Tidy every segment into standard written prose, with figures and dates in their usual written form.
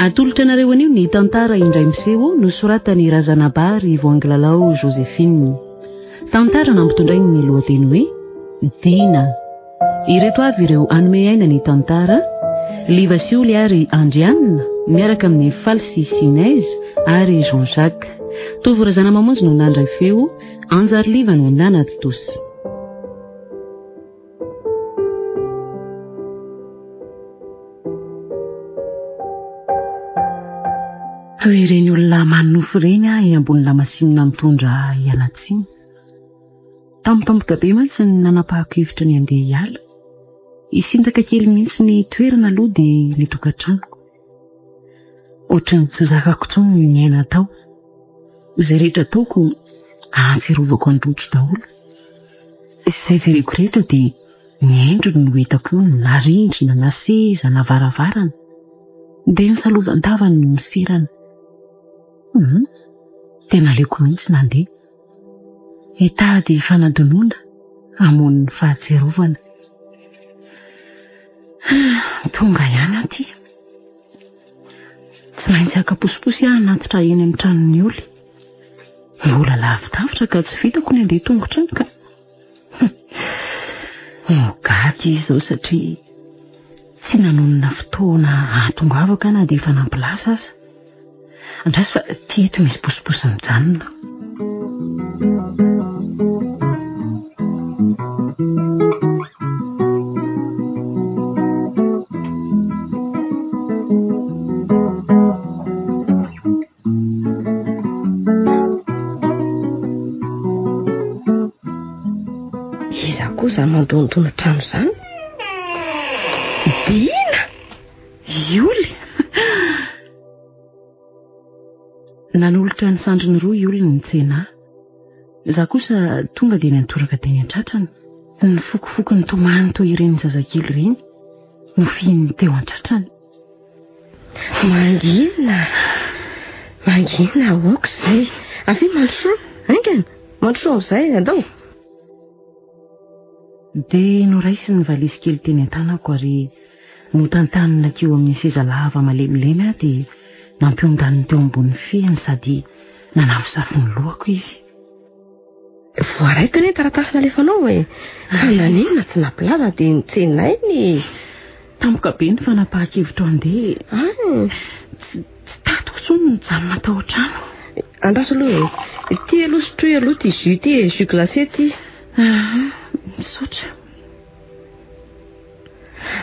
Atolotra anareo anio ny tantara indray miseho nosoratan'i Razanabary Voangilalao Joséphine. Tantara nampitondrainy ny lohateny hoe Dina. Ireto avy ireo hanome aina ny tantara, Liva sy Oly ary Andrianina, miaraka amin'i Faly sy Sinèse ary Jean Jacques. Tovo Razanamamonjy no nandray feo, Anjary Liva no nanatontosa. Toy ireny olona manonofy ireny aho eny ambony lamasinina mitondra ahy hianatsimo. Tampotampoka be mantsy ny nanapahako hevitra ny handeha hiala. Hisintaka kely mihitsy ny toerana aloha dia ny tokantranoko. Ohatran'ny tsy zakako intsony ny niaina tao. Izay rehetra ataoko ahatsiarovako an'i Rojo daholo. Izay jereko rehetra dia ny endriny no hitako na rindrina na seza na varavarana. Dia ny salovan-tavany no miserana. Hum, tena aleoko mihitsy nandeha. Hitady fanadinoana hamono ny fahatsiarovana. Tonga ihany aho ity. Tsy maintsy haka posiposy aho hanatitra eny amin'ny tranon'i Oly. Mbola lavidavitra ka tsy vitako ny handeha tongotra any ka. Ho gaga izy izao satria tsy nanonona fotoana hahatongavako aho na dia efa nampilaza aza. Andraso fa ity eto misy posiposy mijanona. Iza koa izany mandondona trano izany? Dina! Ioly! Nanolotra ny sandriny roa Ioly nitsena ahy. Izaho kosa tonga dia niantoraka teny an-tratrany. Nifokofoko nitomany toy ireny zazakely ireny nofihininy teo an-tratrany. Mangina! Mangina, aoka izay. Avia mandrosoa, haingana! Mandrosoa amin'izay, andao! Dia noraisiny ny valizy kely teny an-tanako ary notantaniny nankeo amin'ny seza lava malemilemy aho dia nampiondaniny teo ambony fehiny sady nanafosafo ny lohako izy. Voaraiko anie ny taratasy nalefanao e! Fa naninona tsy nampilaza dia notsenaina e! Tampoka be ny fanapahan-kevitro handeha e! Ah! Tsy tsy tantiko intsony ny nijanona tao an-trano. Andraso aloha e! Ity aloha sotroy aloha ity jus ity e! Jus glacé ity. Ah, misaotra.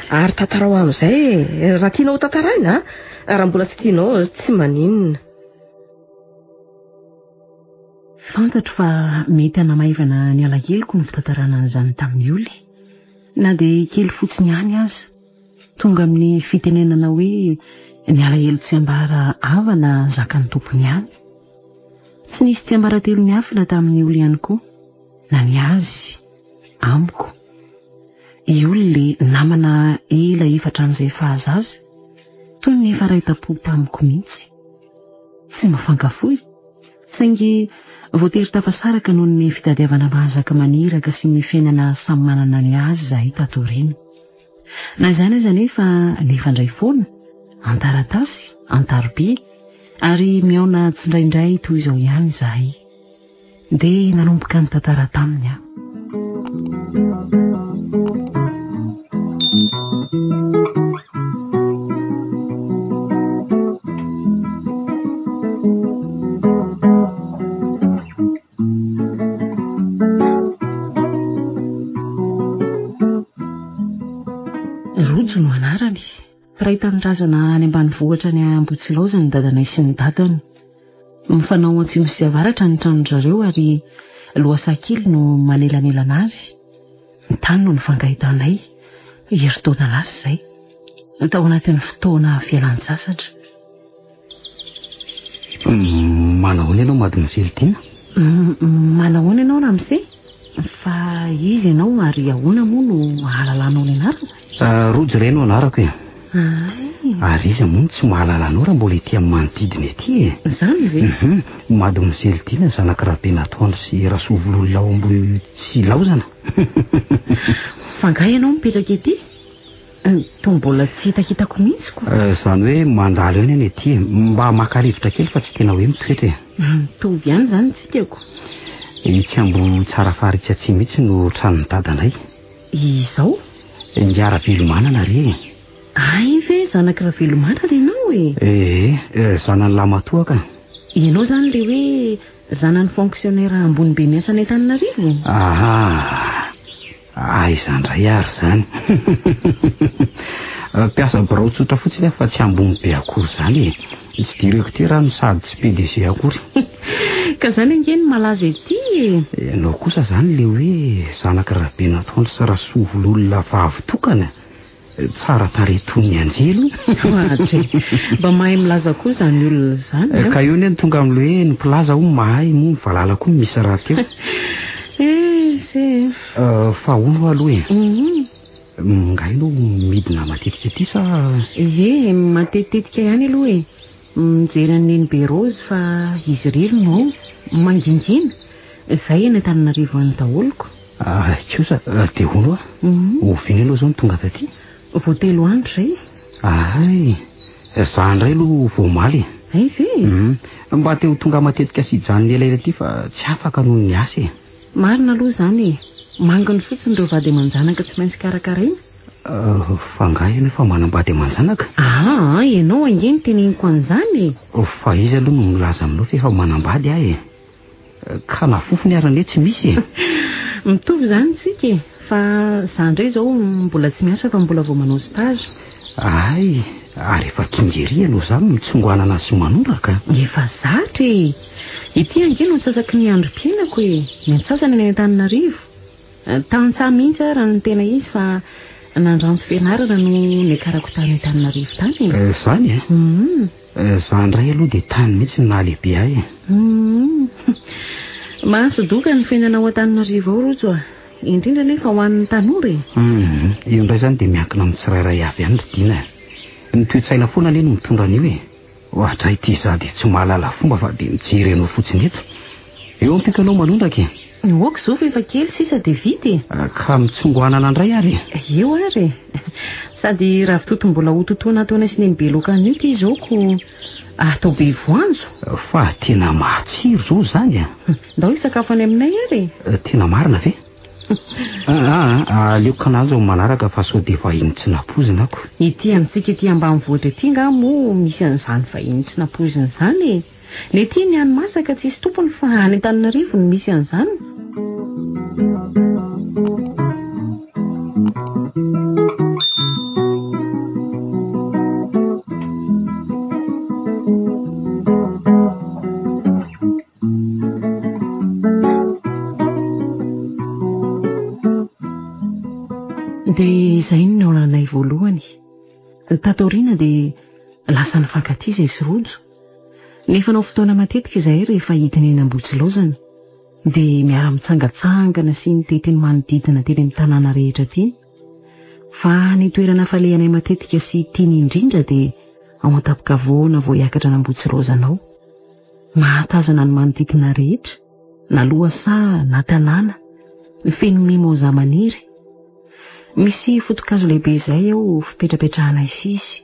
Ary tantarao amin'izay e! Raha tianao ho tantaraina a! Raha mbola tsy tianao tsy maninona. Fantatro fa mety hanamaivana ny alaheloko ny fitantarana an'izany tamin'i Oly, na dia kely fotsiny ihany aza. Tonga amin'ny fitenenana hoe ny alahelo tsy ambara havana zakan'ny tompony ihany. Tsy nisy tsiambaratelo niafina tamin'i Oly ihany koa, na ny azy, amiko. I Oly ilay namana ela efa hatramin'izay fahazaza, toy ny efa iray tam-po tamiko mihitsy. Tsy mifankafoy, saingy voatery tafasaraka noho ny fitadiavana mahazaka maniraka sy ny fiainana samy manana ny azy izahay tato aoriana. Na izany aza anefa nifandray foana, an-taratasy, an-taroby, ary mihaona tsindraindray toy izao ihany izahay. Dia nanomboka nitantara taminy aho. Rojo no anarany. Mpiray tanindrazana any ambanivohitra any Ambohitsilaoza ny dadanay sy ny dadany. Mifanao antsimo sy avaratra ny tranon-dry zareo ary lohasaha kely no manelanelana azy. Tany no nifankahitanay, herintaona lasa izay. Tao anatin'ny fotoana fialan-tsasatra. Manahoana ianao Mademoiselle Dina? Manahoana ianao Ramose? Fa iza ianao ary ahoana moa no ahalalanao ny anarako? Rojo re no anarako e. Ay. Ary iza moa no tsy mahalala anao raha mbola ety amin'ny manodidina ety e? Izany ve? Hum, Mademoiselle Dina zanak'i Rabenatoandro sy Rasoavololona ao Ambohitsilaozana. Fa angaha ianao mipetraka ety? Toa mbola tsy hitakitako mihitsy ko. Izany hoe mandalo ihany any ety e. Mba maka rivotra kely fa tsy tena hoe mitoetra e. Mitovy ihany izany tsika ko. Etsy Ambohitsarafara etsy atsimo etsy no tranon'i dadanay. Izao? Ingahy Ravelomanana re e. Hay ve zanak'i Ravelomanana ianao e? Ee, zanany lahimatoa ka. Ianao izany ilay hoe zanan'ny fonctionnaire ambony be miasa any Antananarivo? Aha! Aiza indray ary izany? Mpiasa birao tsotra fotsiny aho fa tsy ambony be akory izany e. Tsy directeur aho no sady tsy PDG akory. Ka izany ange no malaza ety e. Ianao kosa izany ilay hoe zanak'i Rabenatoandro sy Rasoavololona vavy tokana, tsara tarehy toy ny anjely. Ohatry e. Mba mahay milaza koa izany olona izany an. Ka eo anie no tonga amin'ilay hoe ny mpilaza hono mahay, moa ny valala koa misy rahateo. Eh, eh. Fa hono hoa aloha e. Nga ianao midina matetika aty sa? Ie, matetitetika ihany aloha e. Mijery an'i Nenibe Rose fa izy irery no ao. Mangingina. Izay eny Antananarivo any daholo ko. Ay kosa, dia hono hoa, oviana ianao izao no tonga taty? Vao telo andro izay. Ay, izaho indray aloha vao omaly e. Hay ve? Mba te ho tonga matetika sy hijanona elaela aty fa tsy afaka noho ny asa e. Marina aloha izany e. Manginy fotsiny ireo vady aman-janaka tsy maintsy karakaraina. Fa angaha ianao efa manambady aman-janaka? Aa, ianao ange no teneniko an'izany e. Fa iza aloha no milaza aminao fa efa manambady aho e? Ka na fofony ary anie tsy misy e. Mitovy izany tsika e. Fa za indray izao mbola tsy miasa fa mbola vao manao stage. Hay, ary efa kinga ery ianao izany mitsongo anana sy manondraka. Efa zatra e. Ity ange no antsasaky ny androm-piainako e. Ny antsasany any Antananarivo. Tantsaha mihitsy aho raha ny tena izy fa nandranto fianarana no niakarako tany Antananarivo tany e. Izany e? Za indray aloha dia tany mihitsy no nahalehibe ahy e. Humm. Mahasodoka ny fiainana ao Antananarivo ao Rojo a. Indrindra anefa ho an'ny tanora e. Humm. Io indray izany dia miankina amin'ny tsirairay avy ihany ry Dina a. Ny toe-tsaina foana anie no mitondra an'io e. Oadray ity za dia tsy mahalala fomba fa dia mijery anao fotsiny eto. Eo ampiko anao manondraka e. Ok zao fa efa kely sisa dia vita e. Ka mitsongo anana indray ary e. Eo ary e. Sady ravitoto mbola ho totoina ataonay sy neny be loaka an'io ity izao ko atao be voanjo. Fa tena matsiro izao izany a. Ndao hisakafo any aminay ary e. Tena marina ve? Aa, aleoko kanaly izao manaraka fa sao dia vahiny tsy nampoizina ako. Ety amintsika ety ambanivohitra ety angaha moa misy an'izany vahiny tsy nampoizina izany e. Ny aty ny hani-masaka tsisy tompony fa any Antananarivo no misy an'izany. Dia izay no nihaonanay voalohany. Tato aoriana dia lasa nifankatia izahay sy Rojo. Nifanao fotoana matetika izahay rehefa hidina eny Ambohitsilaozana. Dia miara-mitsangantsangana sy mitety ny manodidina teny amin'ny tanàna rehetra teny. Fa ny toerana falehanay matetika sy tiany indrindra dia ao an-tampon-kavoana vao hiakatra an'Ambohitsilaozana ao. Mahatazana ny manodidina rehetra, na lohasaha na tanàna, feno mimoza maniry. Misy foto-kazo lehibe izay eo fipetrapetrahanay sisy.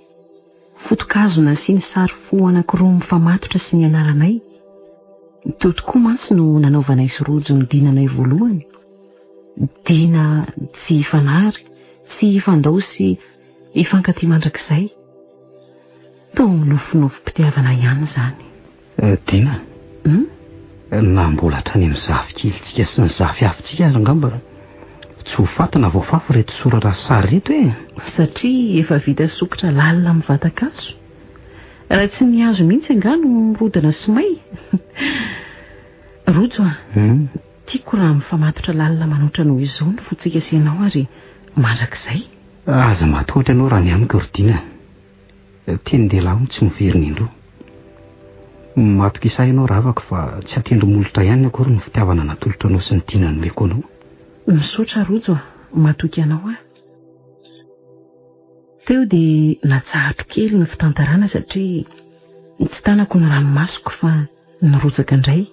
Foto-kazo nasiany sary fo anankiroa mifamatotra sy ny anaranay. Teo tokoa mantsy no nanaovanay sy Rojo ny dinanay voalohany. Dina tsy hifanary, tsy hifandao sy hifankatia mandrakizay. Toa nofinofim-pitiavana ihany izany. Dina, na mbola hatrany amin'ny zafikelintsika sy ny zafiafintsika aza angamba tsy ho faty na voafafy ireto soratra sy sary ireto e! Satria efa vita sokitra lalina amin'ny vatan-kazo. Raha tsy ny hazo mihitsy angaha no mirodana sy may. Rojo a! Tiako raha mifamatotra lalina manoatra noho izao ny fontsika sy ianao ary mandrakizay. Aza matahotra ianao raha ny amiko ry Dina. Tenin-dehilahy hono tsy miverina indroa. Matokisa ahy ianao ravako fa tsy atendro-molotra ihany akory ny fitiavana natolotra anao sy ny tiana nomeko anao. Misaotra Rojo a, matoky anao aho. Teo dia natsahatro kely ny fitantarana satria tsy tanako ny ranomasoko fa nirotsaka indray.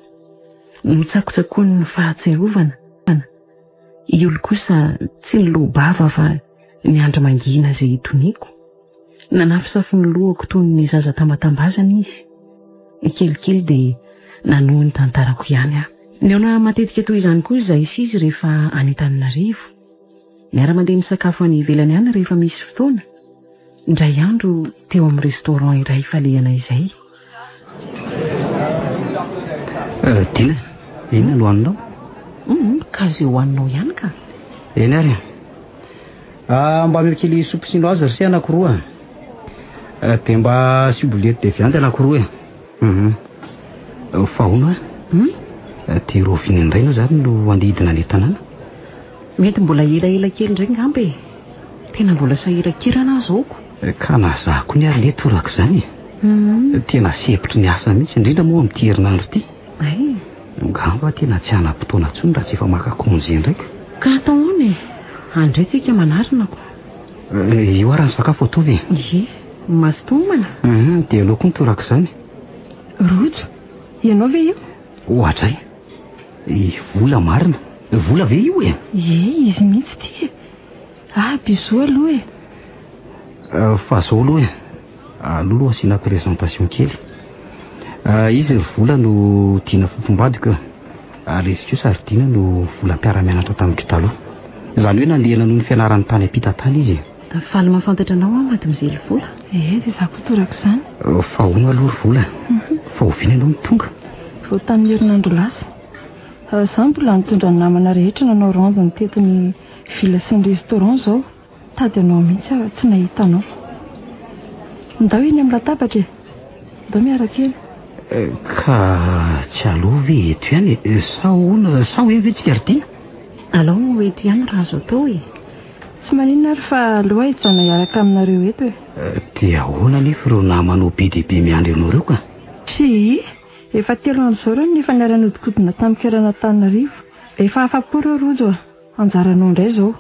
Notsakotsakoin'ny fahatsiarovana. I Oly kosa tsy niloa-bava fa niandry mangina izay hitoniako. Nanafosafo ny lohako toy ny zaza tambatambazana izy. Kelikely dia nanohy ny tantarako ihany aho. Nihaona matetika toy izany koa izahay sy izy rehefa any Antananarivo. Miara-mandeha misakafo any ivelany any rehefa misy fotoana. Indray andro teo amin'ny restaurant iray falehana izay. Eh, Dina, inona no haninao? Hum, ka izay hohaninao ihany ka. Eny ary. Ah, mba omeo kely soupe chinoise ry se anankiroa. Eh, dia mba asio boulette de viande anankiroa e. Mhm. Fa hono a? Hum? Eh, dia rahoviana indray ianao izany no handeha hidina any an-tanàna? Mety mbola elaela kely indray ngamba e. Tena mbola sahirankirana aho izao ko. Ka na za koa ny ary le torak'izany e. Tena sempotry ny asa mihitsy, indrindra moa amin'ity herinandro ity. Ay. Ngamba tena tsy hanam-potoana intsony raha tsy efa maka congé indray ka. Ka atao ahoana e? Andray tsika manarina ko. Io ary ny sakafo ataovy e. Ie, mazotoa homana. Dia aleo koa ny torak'izany. Rojo, ianao ve io? Oadray. I Vola marina. Vola ve io e? Ie, izy mihitsy ity e. Ah, bisous aloha e. Fa zao aloha e. Aleo aloha asiana présentation kely. Izy ry Vola no Dina fofombadiko e. Ary izy kosa ry Dina no Vola mpiara-mianatra tamiko taloha. Izany hoe nandeha nanohy ny fianarany tany ampita tany izy e. Faly mahafantatra anao aho mademoiselle Vola. Ee, dia izaho koa torak'izany. Fa ahoana aloha ry Vola? Fa oviana ianao no tonga? Vao tamin'ny herinandro lasa. Izaho mbola nitondra ny namana rehetra nanao ronde nitety ny ville sy ny restaurant izao. Nitady anao mihitsy aho tsy nahita anao. Ndao eny amin'ny latabatra e. Ndao miaraka eny. Ka tsy aleo ve eto ihany e? Sa ahoana? Sa ho eny ve tsika ry Dina? Alao eto ihany raha azo atao e. Tsy maninona ary fa aleo aho hijanona hiaraka aminareo eto e. Dia ahoana anefa ireo namanao be dia be miandry anao ireo ka? Tsia, efa telo andro izao ireo no efa niara-nihodinkodina tamiko eran'Antananarivo. Efa afa-po ireo Rojo a. Anjaranao indray izao.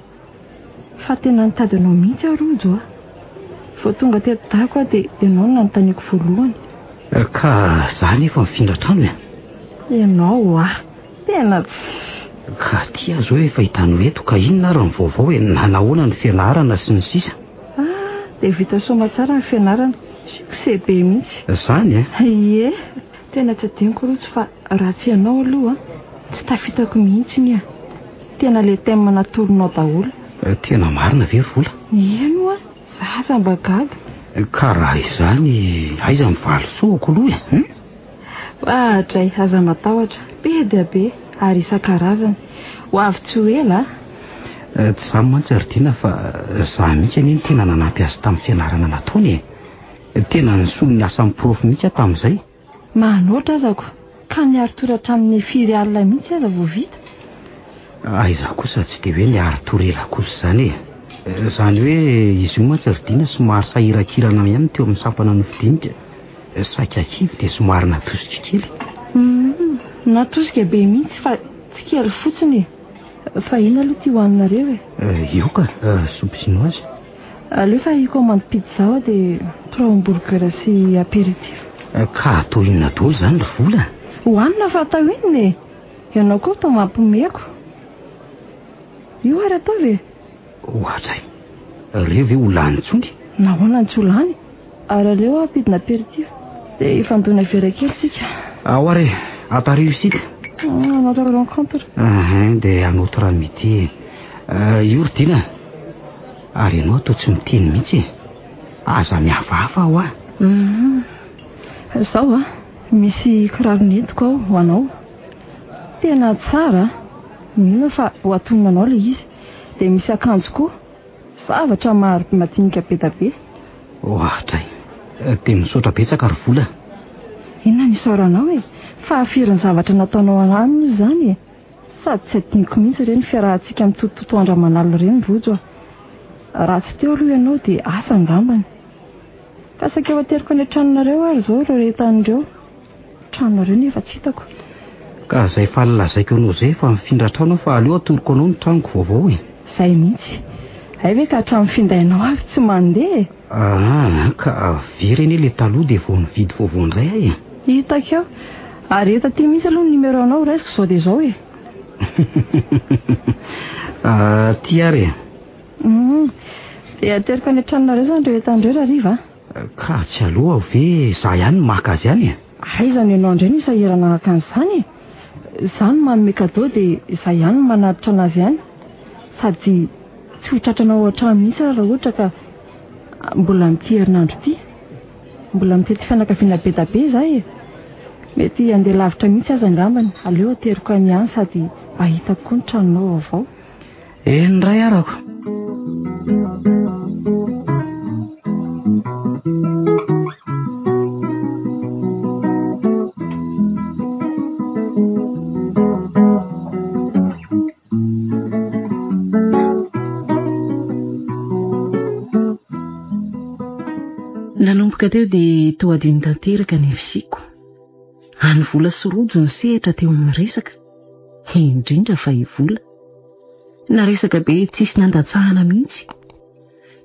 Fa tena nitady anao mihitsy aho Rojo a. Vao tonga teto Dago aho dia ianao no nanontaniako voalohany. Ka za anefa mifindra trano e. Ianao hoa. Tena tsy. Ka aty aho izao efa hitanao eto ka inona ary ny vaovao e, nanahoana ny fianarana sy ny sisa. Ah, dia vita soamatsara ny fianarana. Succès be mihitsy. Izany e? Ie. Tena tsy adinoko Rojo fa raha tsy ianao aloha tsy tafitako mihitsy iny ah. Tena le thème natoronao daholo. Tena marina ve ry Vola? Eny hoa, za aza mba gaga. Ka raha izany aiza ny valisoako aloha e? Hum? Oadray, aza matahotra, be dia be ary isan-karazany. Ho avy tsy ho ela a! Tsy izany mantsy ry Dina fa za mihitsy anie no tena nanampy azy tamin'ny fianarana nataony e! Tena nisolo ny asan'ny prof mihitsy aho tamin'izay. Manoatra azako, ka niari-tory hatramin'ny firy alina mihitsy aza vao vita. Aiza kosa tsy dia hoe niari-tory ela kosa izany e! Izany hoe izy io mantsy ry Dina somary sahirankirana ihany teo amin'ny sampana nofidinika. Saika kivy dia somary natosika kely. Humm, natosika be mihitsy fa tsy kely fotsiny e! Fa inona aloha ity hohaninareo e? Io ka, soupe chinoise. Aleo fa hi-commande pizza aho dia trois hamburger sy apéritif. Ka atao inona daholo izany ry Vola? Hohanina fa atao inona e? Ianao koa toa mampimeko. Io ary ataovy e! Ohatray. Ireo ve ho lany intsony? Nahoana no tsy ho lany? Ary aleo ampidina apéritif dia hifandona vera kely tsika. Ao ary e, atariho isika. À notre rencontre. Ahin, dia à notre amitié. Io ry Dina, ary ianao toa tsy miteny mihitsy e. Aza mihafahafa hoa. Hum, izao a, misy kiraro nentiko ao ho anao. Tena tsara a, mino aho fa ho antonona anao ilay izy. Dia misy akanjo koa. Zavatra maro madinika be da be. Ohatray. Dia misaotra betsaka ry Vola. Inona no isaoranao e? Fahafirin'ny zavatra nataonao anah moa izany e? Sady tsy adinoko mihitsy ireny fiarahantsika mitotototo andro aman'alina ireny Rojo a! Raha tsy teo aloha ianao dia asa angambany. Ka saika ho ateriko any an-tranonareo ary izao ireo entana ireo. Tranonareo nefa tsy hitako. Ka zay faly lazaiko anao zay fa mifindra trano aho fa aleo atoroko anao ny tranoko vaovao e. Zay mihitsy. Hay ve ka hatramin'ny findainao avy tsy mandeha e? Aa, ka very anie ilay taloha dia vao nividy vaovao indray aho e. Hitako eo. Ary eto aty mihitsy aloha ny numéro-nao raisiko izao dia izao e. Aty ary e. Hum. Dia ateriko any an-tranonareo izany ireo entana ireo rahariva a. Ka tsy aloha aho ve za ihany no maka azy any e? Aiza no ianao indray no hisahirana haka an'izany e? Za no manome cadeau dia za ihany no manatitra anazy any. Sady tsy ho tratranao ao an-trano mihitsy aho raha ohatra ka mbola amin'ity herinandro ity. Mbola mitety fianakaviana be da be za e. Mety handeha lavitra mihitsy aza angambany. Aleo ateriko any ihany sady mba hitako koa ny tranonao vaovao. Eny indray arako. Nanomboka teo dia toa adino tanteraka ny fisiako. Any vola sy rojo ny sehatra teo amin'ny resaka, indrindra fa i vola. Naresaka be tsisy nandatsahana mihitsy.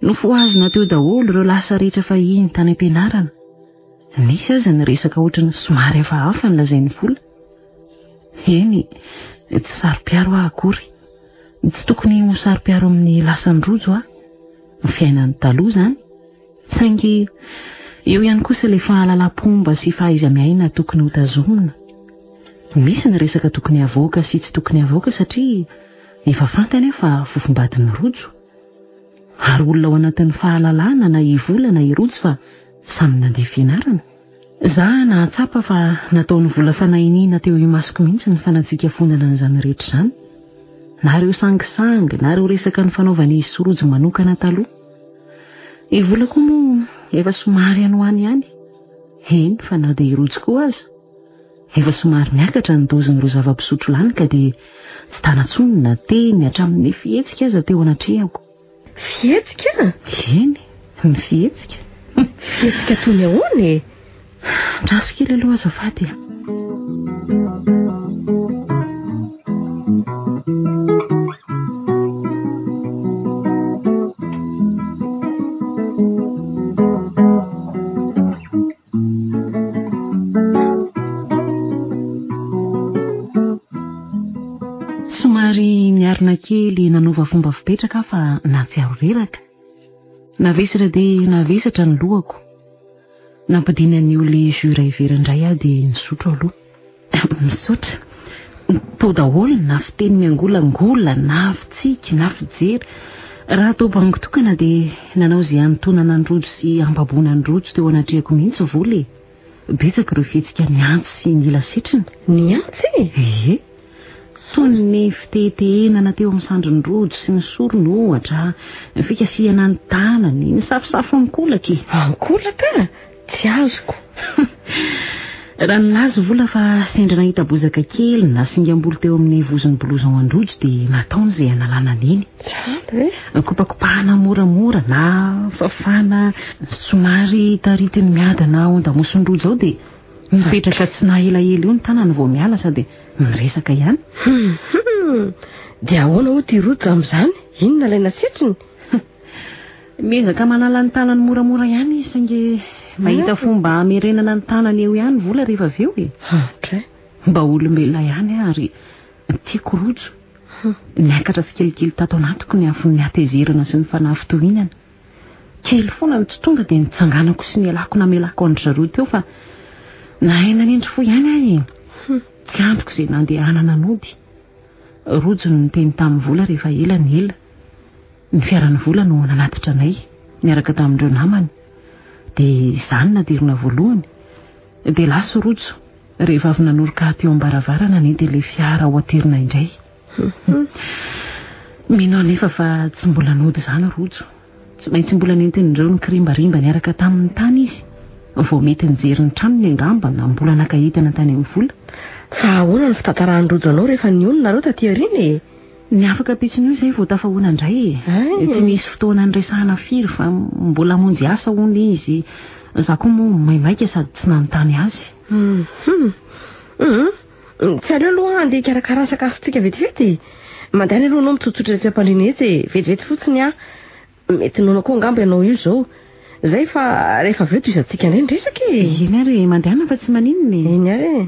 Nofohazina teo daholo ireo lasa rehetra fahiny tany am-pianarana. Nisy aza ny resaka ohatran'ny somary hafahafa nolazain'i Vola. Eny, tsy saro-piaro aho akory. Tsy tokony ho saro-piaro amin'ny lasan'i Rojo aho. Ny fiainany taloha izany. Saingy eo ihany kosa ilay fahalalam-pomba sy fahaiza-miaina tokony hotazomina. Misy ny resaka tokony havoaka sy tsy tokony havoaka satria efa fantany aho fa fofombadin'i Rojo. Ary olona ao anatin'ny fahalalana na i Vola na i Rojo fa samy nandeha fianarana. Za nahatsapa fa nataon'i Vola fanahiniana teo imasoko mihitsy ny fanatsikafonana an'izany rehetra izany. Na ireo sangisangy na ireo resaka nifanaovan'izy sy Rojo manokana taloha. I Vola koa moa efa somary any ho any ihany. Eny fa na dia i Rojo koa aza. Efa somary niakatra ny dozin'ireo zava-pisotro lany ka dia tsy tana intsony na teny hatramin'ny fihetsika aza teo anatrehako. Fihetsika? Eny, ny fihetsika. Fihetsika toy ny ahoana e? Andraso kely aloha azafady e. Somary niarina kely nanova fomba fipetraka aho fa nahatsiaro reraka. Navesatra dia navesatra ny lohako. Nampidinan'ny olona jus iray vera indray aho dia nisotro aloha. Misaotra. Tao daholo na fiteny miangolangola, na fitsiky, na fijery. Raha atao bango tokana dia nanao izay hanintonana an'i Rojo sy hambaboana an'i Rojo teo anatrehako mihitsy Vola e. Betsaka ireo fihetsika niantsy sy nila setriny. Niantsy e? Ie. Toy ny fitehetehenana teo amin'ny sandrin'i Rojo sy ny sorony ohatra, ny fikasihana ny tanany, ny safosafo ankolaka e. Ankolaka? Tsy azoko. Raha nilaza Vola fa sendra nahita bozaka kely na singam-bolo teo amin'ny vozon'ny blouson an-dRojo dia nataony izay hanalana an'iny. Izany ve? Kopakopahana moramora na fafana somary taritiny miadana ao an-damosin'i Rojo ao dia mipetraka tsy naha elaela eo ny tanany vao miala sady miresaka ihany. Hum hum! Dia ahoana hoy ity Rojo amin'izany? Inona ilay nasetriny? Miezaka manala ny tanany moramora ihany izy saingy mahita fomba hamerenana ny tanany eo ihany vola rehefa avy eo e. Andray. Mba olombelona ihany aho ary tiako rojo. Niakatra tsikelikely tato anatiko ny afon'ny hatezerana sy ny fanafintohinana. Kely foana no tsy tonga dia nitsanganako sy nialako namelako an-dry zareo teo fa nahay nanindry fo ihany aho e. Tsy andriko izay nandehanana nody. Rojo no niteny tamin'i Vola rehefa ela ny ela. Ny fiaran'i Vola no nanatitra anay, niaraka tamin'ireo namany. Dia izaho no nadirina voalohany. Dia lasa Rojo, rehefa avy nanoroka ahy teo am-baravarana nenty ilay fiara ho aterina indray. Mino aho anefa fa tsy mbola nody izany Rojo. Tsy maintsy mbola nentin'ireo nikirimbarimba niaraka taminy tany izy. Vao mety nijery ny tranony angamba na mbola naka entana tany amin'ny vola. Fa ahoana ny fitantaran'i Rojo anao rehefa nihaona nareo taty aoriana e? Ny afaka ampitson'io izay vao tafahoana indray e. Tsy nisy fotoana niresahana firy fa mbola hamonjy asa hono izy. Izaho koa moa maimaika sady tsy nanontany azy. Hum. Tsy aleo aloha handeha hikarakara ny sakafontsika vetivety e? Mandehana aloha ianao mitsotsotra etsy am-pandriana etsy e! Vetivety fotsiny aho. Mety noana koa angamba ianao io izao. Izay fa rehefa avy eo tohizantsika indray ny resaka e! Eny ary e, mandehana fa tsy maninona e! Eny ary e!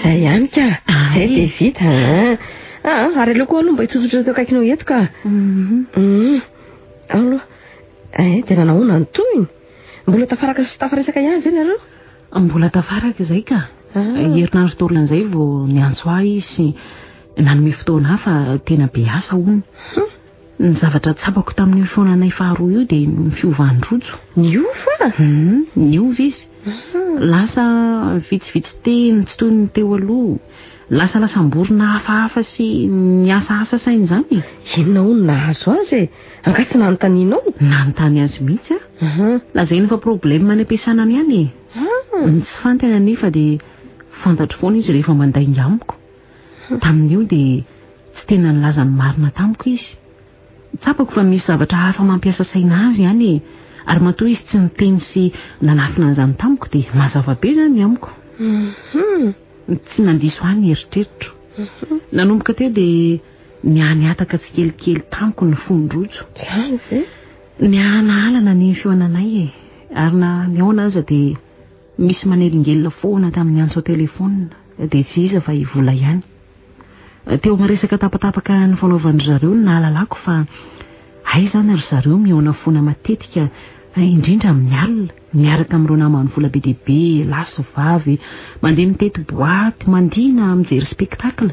Zay ihany ka. Zay dia vita an. Ah, ary aleo koa aloha mba hitsotsotra eto akaikinao eto ka. Mhm. Mm. Aloha. Eh, dia nanahoana ny tohiny? Mbola tafaraka sy tafaresaka ihany ve nareo? Mbola tafaraka izay ka. Ah. Herinandro taorian'izay vao niantso ahy izy nanome fotoana ahy fa tena be asa hono. Ny zavatra tsapako tamin'io fihaonanay faharoa io dia ny fiovan'i Rojo. Niova? Hum, niova izy. Lasa vitsivitsy teny tsy toy ny teo aloha. Lasa lasam-borona hafahafa sy niasaasa saina izany e. Inona hono nahazo azy e? Angaha tsy nanontanianao? Nanontany azy mihitsy aho. Lazainy fa problème any am-piasana any ihany e. Ny tsy fantany anefa dia fantatro foana izy rehefa mandainga amiko. Tamin'io dia tsy tena nilaza ny marina tamiko izy. Tsapako fa misy zavatra hafa mampiasa saina azy ihany e! Ary matoa izy tsy niteny sy nanafina an'izany tamiko dia mazava be izany ny amiko. Tsy nandiso ahy ny eritreritro. Nanomboka teo dia nihanihataka tsikelikely tamiko ny fon-dRojo. Izany ve? Nihanahalana ny fihaonanay e! Ary na nihaona aza dia Misy manelingelina foana tamin'ny antso an-telefaonina, dia tsy iza fa i Vola ihany. Teo amin'ny resaka tapatapaka nifanaovan-dry zareo no nahalalako fa hay izany ry zareo mihaona foana matetika, indrindra amin'ny alina, miaraka amin'ireo naman'i Vola be dia be, lahy sy vavy, mandeha mitety boaty, mandihy na mijery spectacle.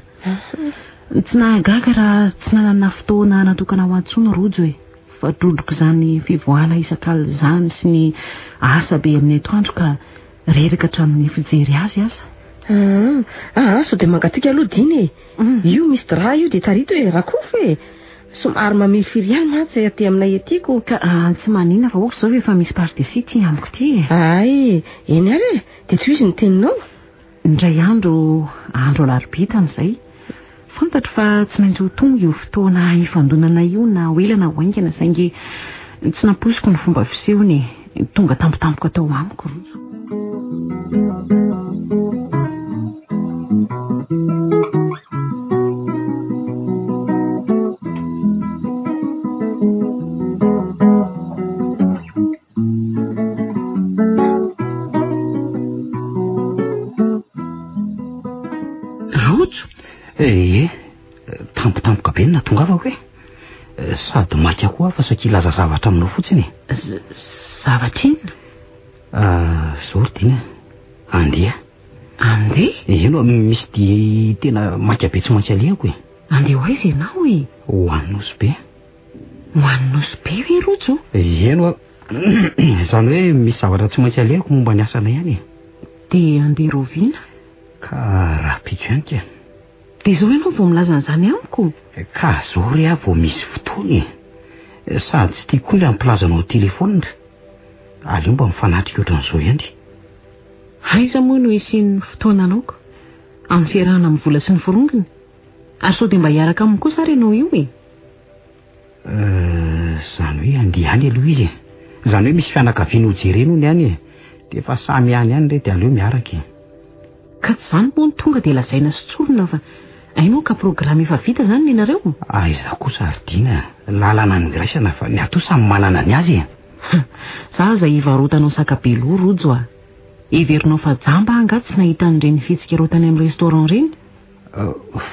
Tsy nahagaga raha tsy nanana fotoana natokana ho ahy intsony Rojo e! Fa drodroko izany fivoahana isak'alina izany sy ny asa be amin'ny atoandro ka reraka hatramin'ny fijery azy aza. Aa, aa, sao dia mangatsiaka aloha Dina e! Io misy drap io dia tarito e, rakofo e! Somary mamirifiry ihany mantsy aty aminay aty ko. Ka tsy maninona fa ok izao efa misy pardesy ity amiko ity e! Hay, eny ary e! Dia tohizo ny teninao. Indray andro, andro alarobia tamin'izay, fantatro fa tsy maintsy ho tonga io fotoana hifandonana io na ho ela na ho haingana saingy tsy nampoiziko ny fomba fisehony e. Tonga tampotampoka tao amiko Rojo. Rojo? Ee, tampotampoka be no nahatongavako e. Sady maika koa aho fa saika hilaza zavatra aminao fotsiny e. Zavatra inona? Ah, izao ry Dina, andeha. Andeha? Eny, misy dia tena maika be tsy maintsy alehako e. Andeha ho aiza ianao e? Ho any Nosy Be. Ho any Nosy Be ve Rojo? Eny oa. Izany hoe misy zavatra tsy maintsy alehako momba ny asanay any e. Dia handeha rahoviana? Ka rahampitso ihany ka. Dia izao ianao vao milaza an'izany amiko? Ka izao re aho vao misy fotoana e. Sady tsy tiako koa ilay hampilaza anao an-telefaonina. Aleo mba mifanatrika ohatran'izao ihany. Aiza moa no hisian'ny fotoananao ko? Amin'ny fiarahana amin'ny vola sy ny forongony? Ary sao dia mba hiaraka aminy kosa ary ianao io e? Izany hoe handeha any aloha izy e. Izany hoe misy fianakaviany ho jereny hono any e. Dia efa samy any ihany re dia aleo miaraka e. Ka tsy izany moa no tonga dia lazaina sy tsorina fa hainao ka programme efa vita izany ny anareo? Aiza kosa ry Dina, lalana no iraisana fa ny ato samy manana ny azy e. Za aza hivarotanao saka be loha Rojo a. Heverinao fa jamba aho angaha tsy nahita an'ireny fihetsik'ireo tany amin'ny restaurant ireny?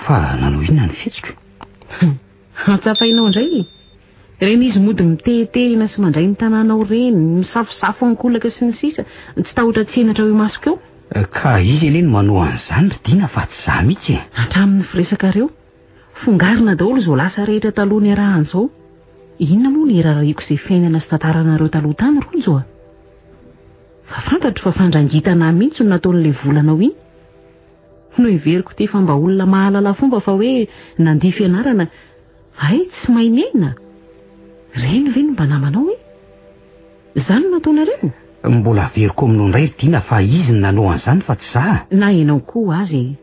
Fa nanao inona ny fihetsiko? Antsafainao indray e! Ireny izy mody mitehetehina sy mandray ny tanànao ireny, misafosafo ankolaka sy ny sisa, tsy tahotra tsy henatra eo imasoko eo. Ka izy anie no manao an'izany ry Dina fa tsy za mihitsy e! Hatramin'ny firesakareo, fongarina daholo izao lasa rehetra taloha niarahana izao. Inona moa no hiraharahiako izay fiainana sy tantaranareo taloha tany Rojo a? Fa fantatro fa fandrangitana ahy mihitsy no nataon'ilay volanao iny. Noheveriko ity fa mba olona mahalala fomba fa hoe nandia fianarana, hay tsy mahay miaina? Ireny ve no mba namanao e? Izany no ataonareo? Mbola averiko aminao indray ry Dina fa izy no nanao an'izany fa tsy za. Na ianao koa aza e!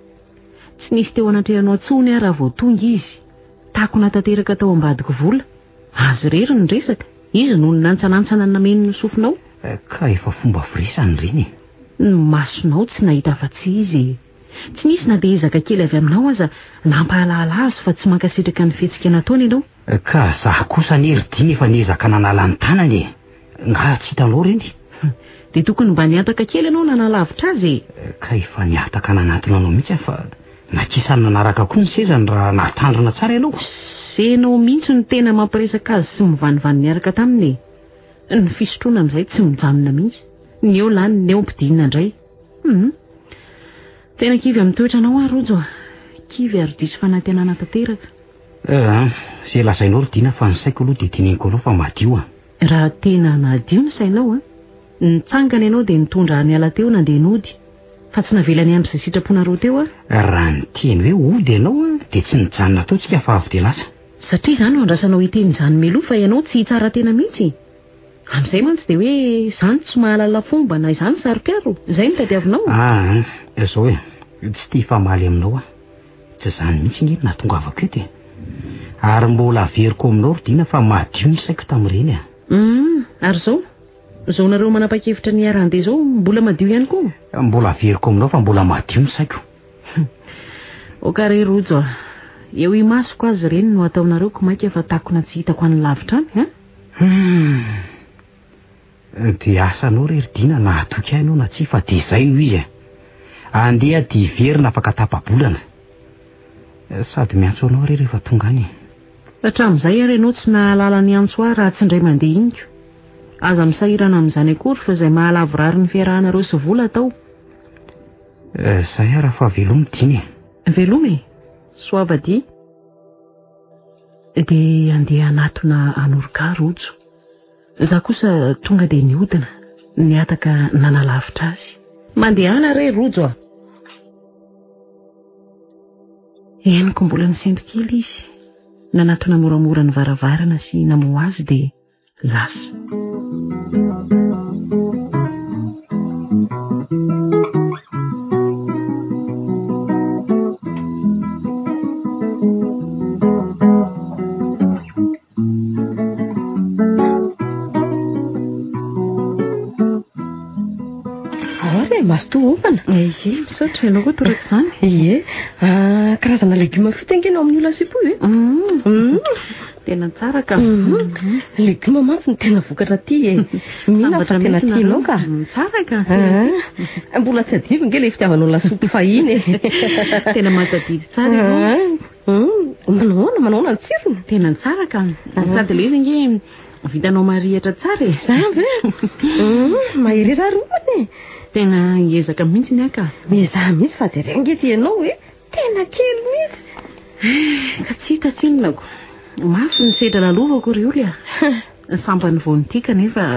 Tsy nisy teo anatrehanao intsony aho raha vao tonga izy. Takona tanteraka tao ambadiky vola. Azy irery ny resaka. Izy no nantsanansana nameno ny sofinao. Ka efa fomba firesany ireny e. Ny masonao tsy nahita afa-tsy izy e. Tsy nisy na dia ezaka kely avy aminao aza nampahalala azy fa tsy mankasitraka ny fihetsika nataony ianao. Ka za kosa anie ry Dina efa niezaka nanala ny tanany e. Nga tsy hitanao ireny? Dia tokony mba nihataka kely ianao nanalavitra azy e. Ka efa nihataka nanatona anao mihitsy aho fa nakisany nanaraka koa ny sezany raha nahatandrina tsara ianao. Ianao mihitsy no tena mampiresaka azy sy mivanivany niaraka taminy e. Ny fisotroana amin'izay tsy mijanona mihitsy. Ny eo lany, ny eo ampidinina indray. Hum. Tena kivy amin'ny toetranao aho Rojo a. Kivy ary diso fanantenana tanteraka. Eh, izay lazainao ry Dina fa ny saiko aloha dia teneniko anao fa madio a. Raha tena nadio ny sainao a, nitsangana ianao dia nitondra ahy niala teo nandeha nody, fa tsy navela niandry izay sitraponareo teo aho. Raha niteny hoe hody ianao a, dia tsy nijanona teo tsika fa avy dia lasa. Satria izaho no andrasanao hiteny izany mialoha fa ianao tsy hitsara tena mihitsy. Amin'izay mantsy dia hoe izany tsy mahalala fomba na izany saro-piaro, izay no tadiavinao? Aa, izao e, tsy te hifamaly aminao aho. Tsy izany mihitsy ange no nahatongavako eto e. Ary mbola averiko aminao ry Dina fa madio ny saiko tamin'ireny a. Hum, ary izao? Izao nareo manapa-kevitra ny hiara-handeha izao mbola madio ihany koa? Mbola averiko aminao fa mbola madio ny saiko. Ok re Rojo a. Eo imasoko azy ireny no ataonareo ko maika fa takona tsy hitako any lavitra any a. Hum. Dia asanao re ry Dina na hatoky ahy ianao na tsia fa dia izay no izy e. Andeha dia hiverina afaka tapa-bolana. Sady miantso anao re rehefa tonga any e. Hatramin'izay ary ianao tsy nahalala niantso ahy raha tsy indray mandeha iny ko. Aza misahirana amin'izany akory fa izay mahalavorary ny fiarahanareo sy vola atao. Izay ary fa veloma Dina e. Veloma e. Soava dia. Dia andeha hanatona an'Oroka Rojo. Izaho kosa tonga dia nihodina, nihataka nanalavitra azy. Mandehana re Rojo a! Henoko mbola nisento kely izy. Nanatona moramora ny varavarana sy namoha azy dia lasa. Ahoana e, mazotoa homana? Ie, misaotra, ianao koa toraka izany. Ie, ah, karazana legioma fito ange no amin'io lasopy io e. Tena tsara ka. Legioma mantsy no tena vokatra aty e. Mino aho fa tena tianao ka. Tsara ka. Ah, mbola tsy adino ange ilay fitiavanao lasopy fahiny e. Tena mahatadidy tsara ianao. Manao ahoana, manao ahoana ny tsirony? Tena tsara ka. Sady ilay izy ange vitanao marihitra tsara e. Zany ve? Mahereza ary homana e. Tena hiezaka mihitsy ny ahy ka. Miezaha mihitsy fa jereo ange ity ianao e. Tena kely mihitsy. Ka tsy hita tsinona ko. Mafy ny sedra lalovako ry Oly a. Sambany vao nitia kanefa.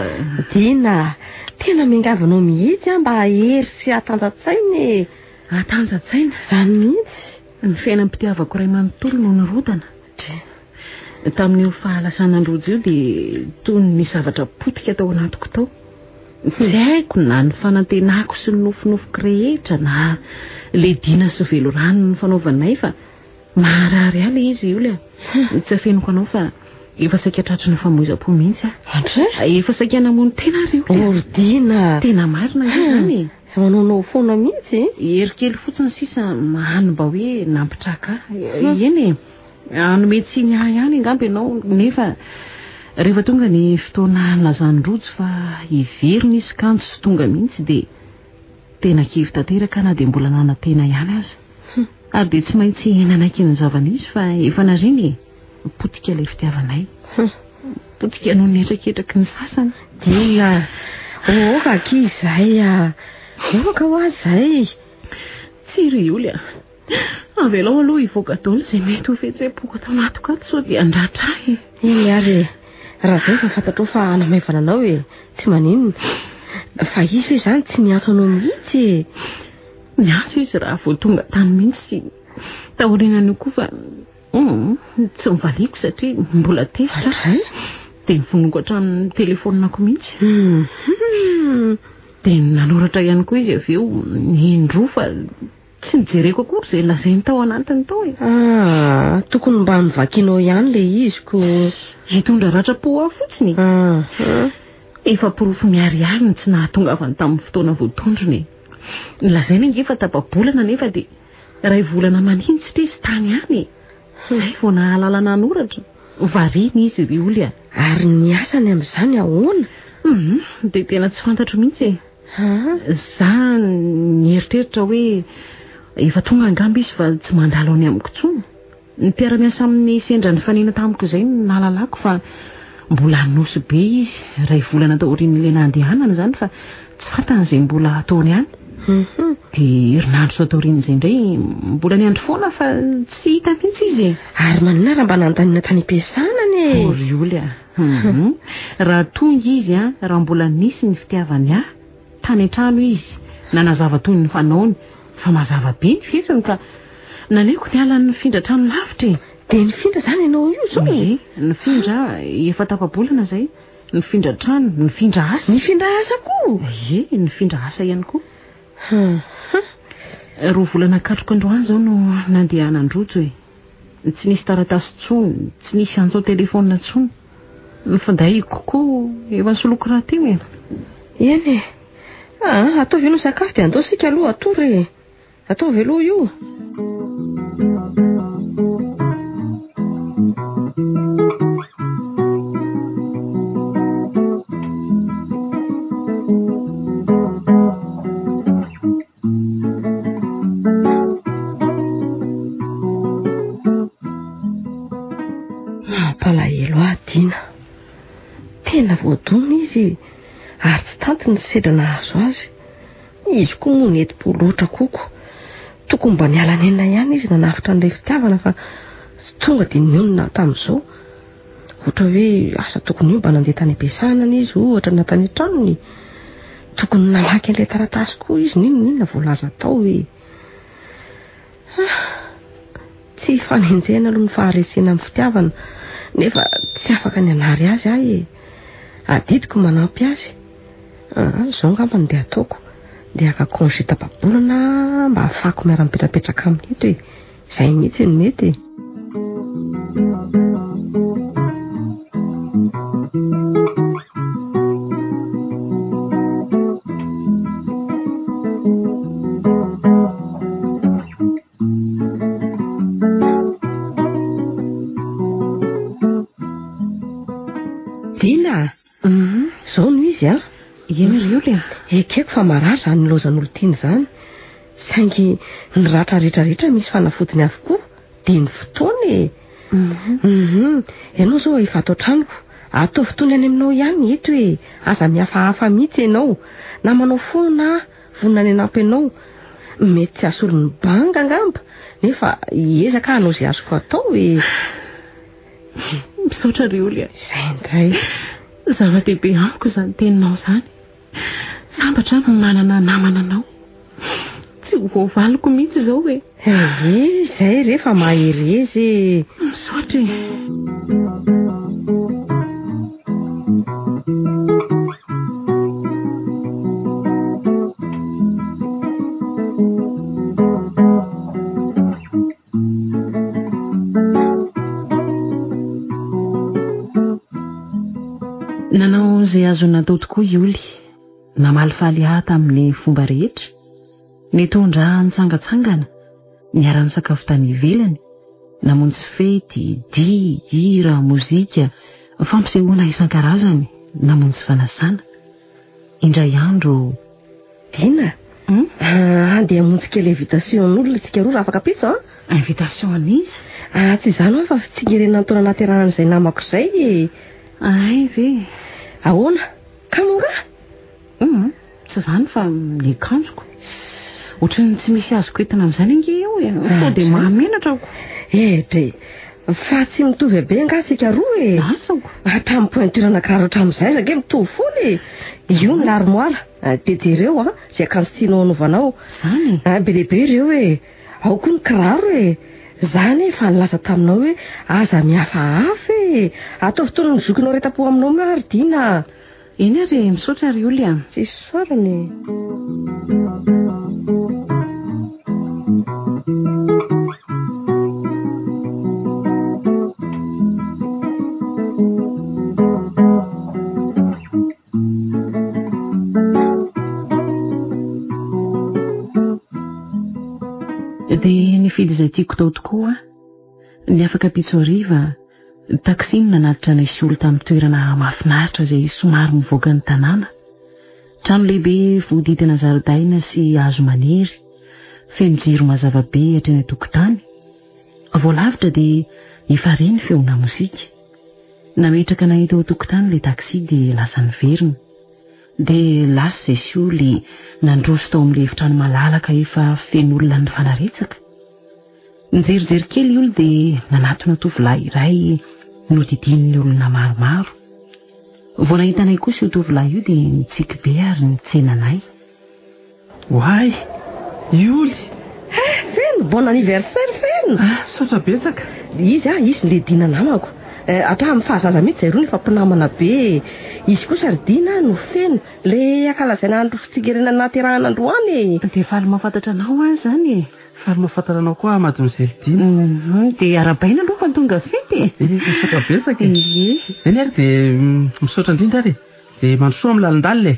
Dina, tena miangavy anao mihitsy aho mba hahery sy hahatanja-tsaina e. Hahatanja-tsaina? Izany mihitsy. Ny fiainam-pitiavako iray manontolo no nirodana. Tamin'io fahalasanan-drojo io dia toy ny nisy zavatra potika tao anatiko tao. Tsy haiko na ny fanantenako sy ny nofinofiko rehetra na ilay dina sy velorano nifanaovanay fa maharary ahy ilay izy Oly a. Tsy afeniko anao fa efa saika tratry ny famoizam-po mihitsy aho. Andry? Efa saika namono tena ary Oly a. Ory Dina! Tena marina ange izany e. Tsy manaonao foana mihitsy e. Hery kely fotsiny sisa hany mba hoe nampitraka ahy. Eny e. Hanome tsiny ahy ihany angamba ianao nefa rehefa tonga ny fotoana nilazan'i Rojo fa hiverina izy kanjo tsy tonga mihitsy dia tena kivy tanteraka aho na dia mbola nanantena ihany aza. Ary dia tsy maintsy nanaiky ny zava-nisy fa efa nariana e. Potika ilay fitiavanay. Potika noho ny hetraketraky ny sasany. Dina, oka akia izay a. Oka hoa izay. Tsia ry Oly a. Avelao aloha hivoaka daholo izay mety ho fihetseham-poko ato anatiko ato sao dia handratra ahy e. Eny ary e. Raha izay efa fantatrao fa hanamaivana anao e. Tsy maninona. Fa izy ve izany tsy niantso anao mihitsy e? Niantso izy raha vao tonga tany mihitsy sy taorianan'io koa fa tsy nivaliako satria mbola tezitra aho. Dia novonoiko hatramin'ny telefaoninako mihitsy. Dia nanoratra ihany koa izy avy eo indroa fa. Tsy nijereko akory izay lazainy tao anatiny tao e. Ah, tokony mba novakianao ihany ilay izy ko. Hitondra ratram-po ahy fotsiny e. Ah, Efa porofo miharihary ny tsy nahatongavany tamin'ny fotoana voatondrony e. Nolazainy ange fa tapa-bolana nefa dia iray volana maninjitra izy tany ihany e. Izay vao nahalala nanoratra. Variana izy ry Oly a. Ary ny asany amin'izany ahoana? Hum, dia tena tsy fantatro mihitsy e. Za nieritreritra hoe efa tonga angamba izy fa tsy mandalo any amiko intsony. Ny mpiara-miasa aminy sendra nifanena tamiko izay no nahalalako fa mbola Anosy be izy, iray volana taorian'ilay nandehanany izany fa tsy fantany izay mbola ataony any. Dia herinandro tao taorian'izay indray mbola niandry foana fa tsy hita mihitsy izy e. Ary maninona raha mba nanontaniana tany am-piasana anie e? Oh ry Oly a! Hum. Raha tonga izy an, raha mbola nisy ny fitiavany ahy, tany an-trano izy, nanazava toy ny fanaony, fa mazava be ny fihetsiny ka naleoko niala nifindra trano lavitra e! Dia nifindra izany ianao io izao e? Ie, nifindra aho, efa tapa-bolana izay. Nifindra trano, nifindra asa. Nifindra asa koa? Ie, nifindra asa ihany koa. Hum. Roa volana katroka androany izao no nandehanan-dRojo e. Tsy nisy taratasy intsony, tsy nisy antso an-telefaonina intsony. Ny findaiko koa efa nisoloky rahateo e. Eny e. Ah, ataovy io ny sakafo dia andao isika aloha hatory e. Ataovy aloha io. Mampalahelo ahy Dina. Tena voadona izy ary tsy tanty ny sedra nahazo azy. Izy koa moa nety-po loatra koko. Tokony mba niala nenina ihany izy nanafotra an'ilay fitiavana fa tsy tonga dia nionona tamin'izao. Ohatra hoe asa tokony hoe mba nandeha tany am-piasana izy ohatra na tany an-tranony. Tokony namaky an'ilay taratasy koa izy n'inon'inona voalaza tao hoe. Ah, tsy hifanenjehana aloha ny faharesena amin'ny fitiavana nefa tsy afaka ny hanary azy aho e. Adidiko manampy azy. Ah, izao angamba no dia ataoko. Dia haka congé tapa-bolana mba hahafahako miara-mipetrapetraka aminy eto e. Izay mihitsy no mety e. Dina a! Zao no izy an! Eny ry Oly a! Ekeko fa marary izany nilaozan'olon-tiana izany, saingy ny ratra rehetra rehetra misy fanafodiny avokoa, dia ny fotoana e! Hum, ianao izao efa ato an-tranoko, ataovy toy ny any aminao ihany ny eto e! Aza mihafahafa mihitsy ianao, namanao foana aho, vonona ny hanampy anao, mety tsy hahasolo ny banga angamba, nefa hiezaka aho hanao izay azoko atao e! Misaotra ry Oly a. Izay indray. Zava-dehibe amiko izany teninao izany. Sambatra aho manana namana anao. Tsy ho voavaliko mihitsy izao e. Ee, izay re fa mahereza e. Misaotra e. Nanao izay azony natao tokoa i Oly. Namalifaly ahy tamin'ny fomba rehetra. Nitondra ahy nitsangantsangana, niara-nisakafo tany ivelany, namonjy fety, dihy, hira, mozika, fampisehoana isan-karazany, namonjy fanasana. Indray andro. Dina? Hum? Ah, andeha hamonjy kely invitation-n'olona isika roa raha afaka ampitso an? Invitation an'iza? Ah, tsy izany hoa fa fitsingerenan'ny taona nahaterahan'izay namako izay e. Hay ve? Ahoana? Kamo angaha? Hum, tsy izany fa ny akanjoko. Ohatran'ny tsy misy azoko entina amin'izany ange eo e. Sao dia mahamenatra ako. Edre, fa tsy mitovy habe angaha isika roa e? Asako. Hatramin'ny pointure anakaro hatramin'izay aza ange mitovy foana e. Io ny l'armoire, dia jereo an, izay akanjo tianao hanaovana ao. Izany e? Be dia be ireo e. Ao koa ny kiraro e. Za anie efa nilaza taminao hoe aza mihafahafa e. Ataovy toy ny zokinao retam-po aminao moa ry Dina a. Eny ary e, misaotra ry Oly a. Tsisy isaorana e. Dia nifidy izay tiako tao tokoa aho. Ny afaka ampitso hariva, taxi no nanatitra anay sy olo tamin'ny toerana mahafinaritra izay somary mivoaka ny tanàna. Trano lehibe voadidina zaridaina sy hazo maniry, feno jiro mazava be hatreny an-tokotany. Vao lavitra dia efa re ny feona mozika. Nametraka anay teo an-tokotany ilay taxi dia lasa niverina. Dia lasa izay sy oly nandroso tao amin'ilay efitrano malalaka efa feno olona nifanaretsaka. Nijerijery kely i Oly dia nanatona tovolahy iray nodidinin'ny olona maromaro. Vao nahita anay kosa io tovolahy io dia nitsiky be ary nitsena anay. Oay! I Oly! Eh! Feno! Bon anniversaire Feno! Ah, misaotra betsaka! Izy ah, izy le Dina namako. Eh, hatramin'ny fahazaza mihitsy izay roa no efa mpinamana be e. Izy kosa ry Dina no Feno, le ankalazaina andro fitsingerenana nahaterahana androany e. Dia faly mahafantatra anao aho izany e. Faly mahafantatra anao koa aho mademoiselle Dina. Hum, dia arahabaina aloha fa tonga fety e. Eh, misaotra betsaka e. Ie. Eny ary dia misaotra indrindra ary e. Dia mandrosoa amin'ny lalindalina e.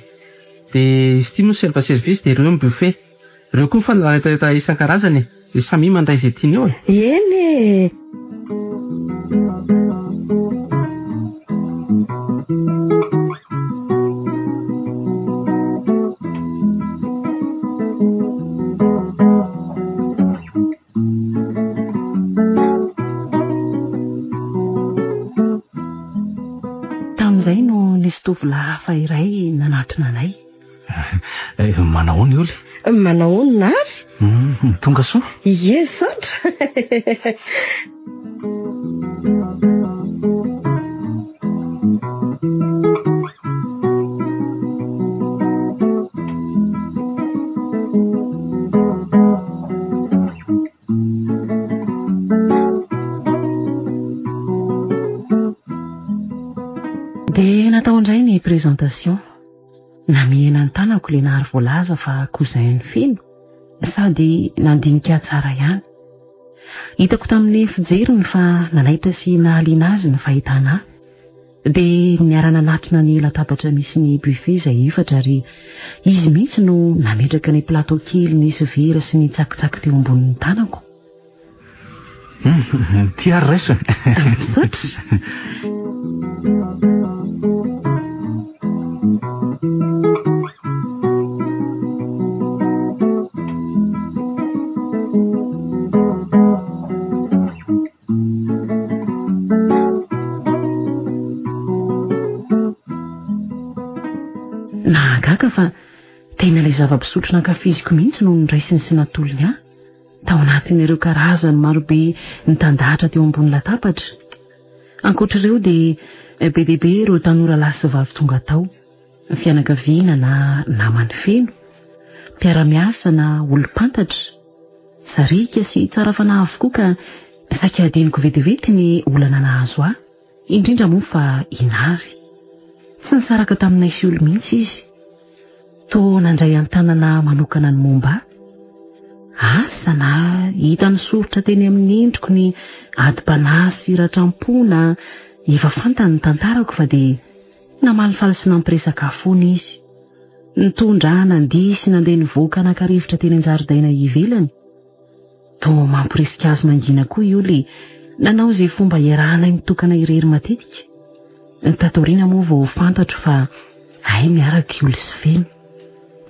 Dia izy ity moa self service dia ireo ny buffet. Ireo koa fanalana hetaheta isan-karazany e. Dia samia mandray izay tiany eo e. Eny e. Tamin'izay no nisy tovolahy hafa iray nanatona anay. Eh, manahoana i Oly? Manahoana ary? Hmm, tonga soa? Ie, misaotra. Dia natao indray ny présentation. Namehina ny tanako ilay nahary voalaza fa cousin-ny feno, sady nandinika ahy tsara ihany. Hitako tamin'ny fijeriny fa nanaitra sy nahaliana azy ny fahitana ahy. Dia niara-nanatona ny latabatra misy ny buffet izay efatra ary izy mihitsy no nametraka ny plateau kely nisy vera sy ny tsakitsaky teo ambonin'ny tanako. Hum, ity ary raiso e. Misaotra. Nahagaga fa tena ilay zava-pisotro nankafiziko mihitsy no noraisiny sy natolony ahy, tao anatin'ireo karazany marobe nitandahatra teo ambony latabatra. Ankoatra ireo dia be dia be ireo tanora lahy sy vavy tonga tao, fianakaviana na namany feno, mpiara-miasa na olom-pantatra. Sariaka sy tsara fanahy avokoa ka saika hadinoko vetivety ny olana nahazo ahy, indrindra moa fa i Nary. Tsy nisaraka taminay sy Oly mihitsy izy. Toa nandray an-tanana manokana ny momba ahy. Asa na hitany soritra teny amin'ny endriko ny adim-panahy sy ratram-po na efa fantany ny tantarako fa dia namalifaly sy nampiresaka ahy foana izy. Nitondra ahy nandihy sy nandeha nivoaka naka rivotra teny an-jaridaina ivelany. Toa mamporisika azy mangina koa i Oly nanao izay fomba iarahanay mitokana irery matetika. Tato aoriana moa vao fantatro fa hay miaraka i Oly sy Feno.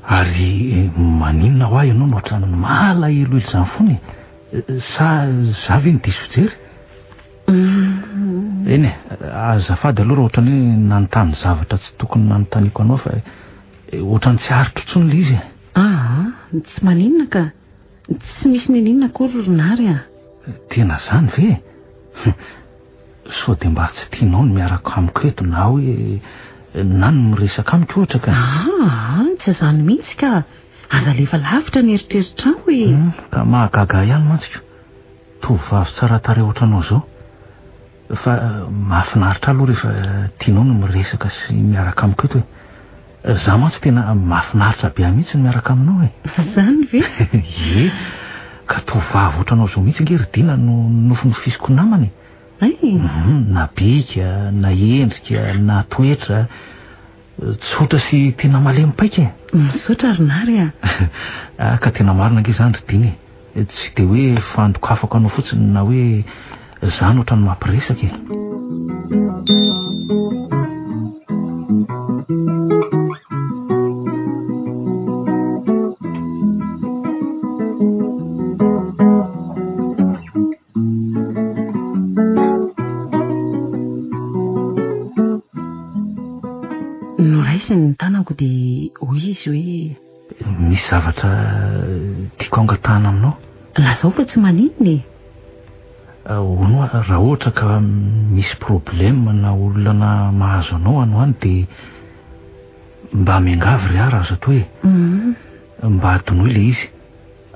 Ary maninona hoa ianao no ohatran'ny malahelohelo izany foana e? Sa za ve no diso fijery? Eny e, azafady aloha raha ohatran'ny hoe nanontany zavatra tsy tokony nanontaniako anao fa ohatran'ny tsy aritro intsony ilay izy e. Aa, tsy maninona ka. Tsy misy n'inon'inona akory ry Nary a. Tena izany ve e? Sao dia mba tsy tianao ny miaraka amiko eto na hoe na ny miresaka amiko ohatra ka. Aa, tsy izany mihitsy ka. Aza alefa lavitra ny eritreritrao e. Ka mahagaga ahy ihany mantsy ko. Tovovavy tsara tarehy ohatranao izao. Fa mahafinaritra ahy aloha rehefa tianao ny miresaka sy miaraka amiko eto e. Za mantsy tena mahafinaritra be ahy mihitsy ny miaraka aminao e. Zany ve? Ie. Ka tovovavy ohatranao izao mihitsy ange ry Dina no nofinofisiko namana e. Hay? Na bika, na endrika, na toetra. Tsotra sy tena malemy paika e. Misaotra ry Nary a. Ah, ka tena marina ange izany ry Dina e. Tsy dia hoe fandokafako anao fotsiny na hoe izany ohatran'ny mampiresaka e. Noraisiny ny tanako dia hoy izy hoe. Misy zavatra tiako hangatahana aminao. Lazao fa tsy maninona e! Hono hoa, raha ohatra ka misy problème na olana mahazo anao any ho any dia mba miangavy ry ahy raha azo atao e! Mba adinoy ilay izy.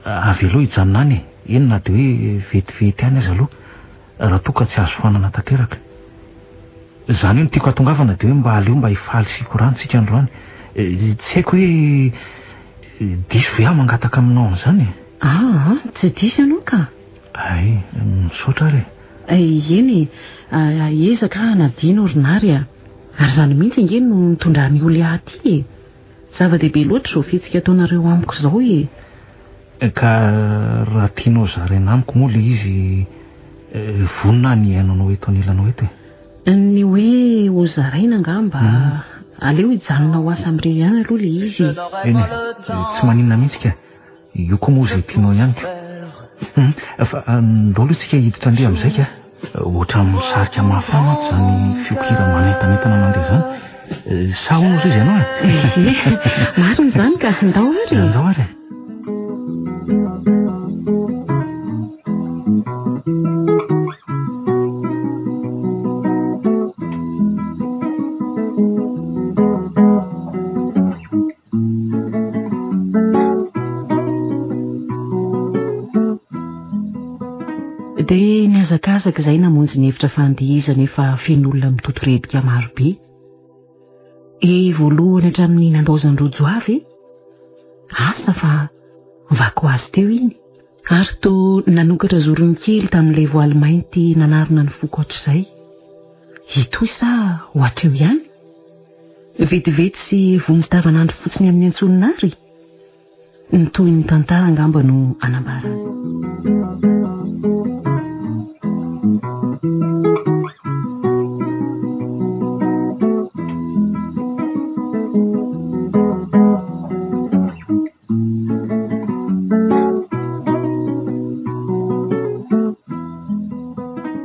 Avelao hijanona any e! Eny na dia hoe vetivety any aza aloha raha toa ka tsy azo foanana tanteraka. Izany hoe ny tiako hatongavana dia hoe mba aleo mba hifaly sy hikorana isika androany. Tsy haiko hoe diso ve aho mangataka aminao an'izany e? Aa, tsy diso ianao ka! Hay, misaotra ary e! Eny e, hiezaka aho hanadino ry Nary a! Ary izany mihitsy ange no nitondran'i Oly ahy aty e! Zava-dehibe loatra izao fihetsika ataonareo amiko izao e! Ka raha tianao zaraina amiko moa ilay izy, vonona aho ny hihaino anao eto anilanao eto e! Ny hoe ho zaraina angamba, aleo hijanona ho ahy samirery ihany aloha ilay izy e! Eny e, tsy maninona mihitsy ka! Io koa moa izay tianao ihany ko. Hum, fa ndao aloha tsika hiditra andeha amin'izay ka. Ohatran'ny misarika mafy ahy mantsy izany feon-kira manentanentana mandeha izany. Sa hono ry izy ianao e? Ie, marina izany ka. Ndao ary e. Ndao ary e. Dia nihazakazaka izay namonjy ny efitra fandihizana efa feno olona mitotorebika marobe. E voalohany hatramin'ny nandaozan-dRojo avy e! Asa fa vaky ho azy teo iny. Ary toa nanokatra zorony kely tamin'ilay voaly mainty nanarona ny foko hatrizay. Hitohy sa ho hatreo ihany? Vetivety sy vonjy tavanandro fotsiny amin'ny antsonina àry? Ny tohin'ny tantara angamba no hanambara azy.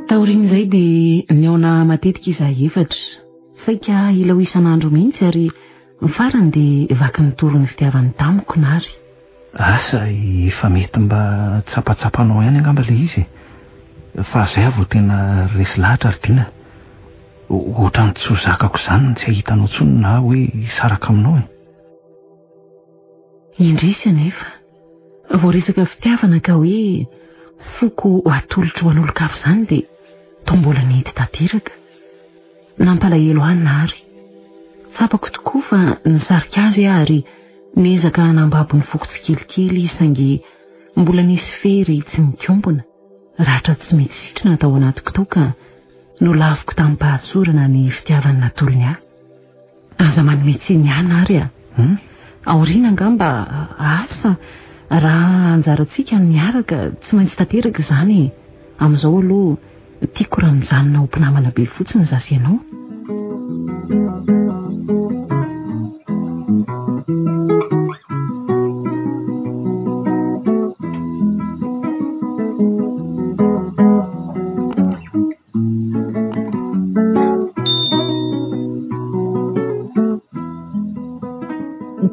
Taorian'izay dia nihaona matetika izahay efatra. Saika ilao isan'andro mihitsy ary ny farany dia vaky nitory ny fitiavany tamiko Nary. Asa, efa mety mba tsapatsapanao ihany angamba ilay izy e. Fa zay aho vao tena resy lahatra ry Dina. Ohatran'ny tsy ho zakako izany ny tsy hahita anao intsony na hoe hisaraka aminao e. Indrisy anefa, vao resaka fitiavana ka hoe foko atolotro ho an'olon-kafa izany dia toa mbola nety tanteraka. Nampalahelo ahy Nary. Tsapako tokoa fa nisarika azy aho ary niezaka nambabo ny foko tsikelikely izy saingy mbola nisy fery tsy mikombona, ratra tsy mety sitrana tao anatiko tao ka nolaviko tamim-pahatsorana ny fitiavany natolony ahy. Aza manome tsiny ahy Nary a! Aoriana angamba asa raha anjarantsika ny miaraka tsy maintsy tanteraka izany e! Amin'izao aloha tiako raha mijanona ho mpinamana be fotsiny izaho sy ianao.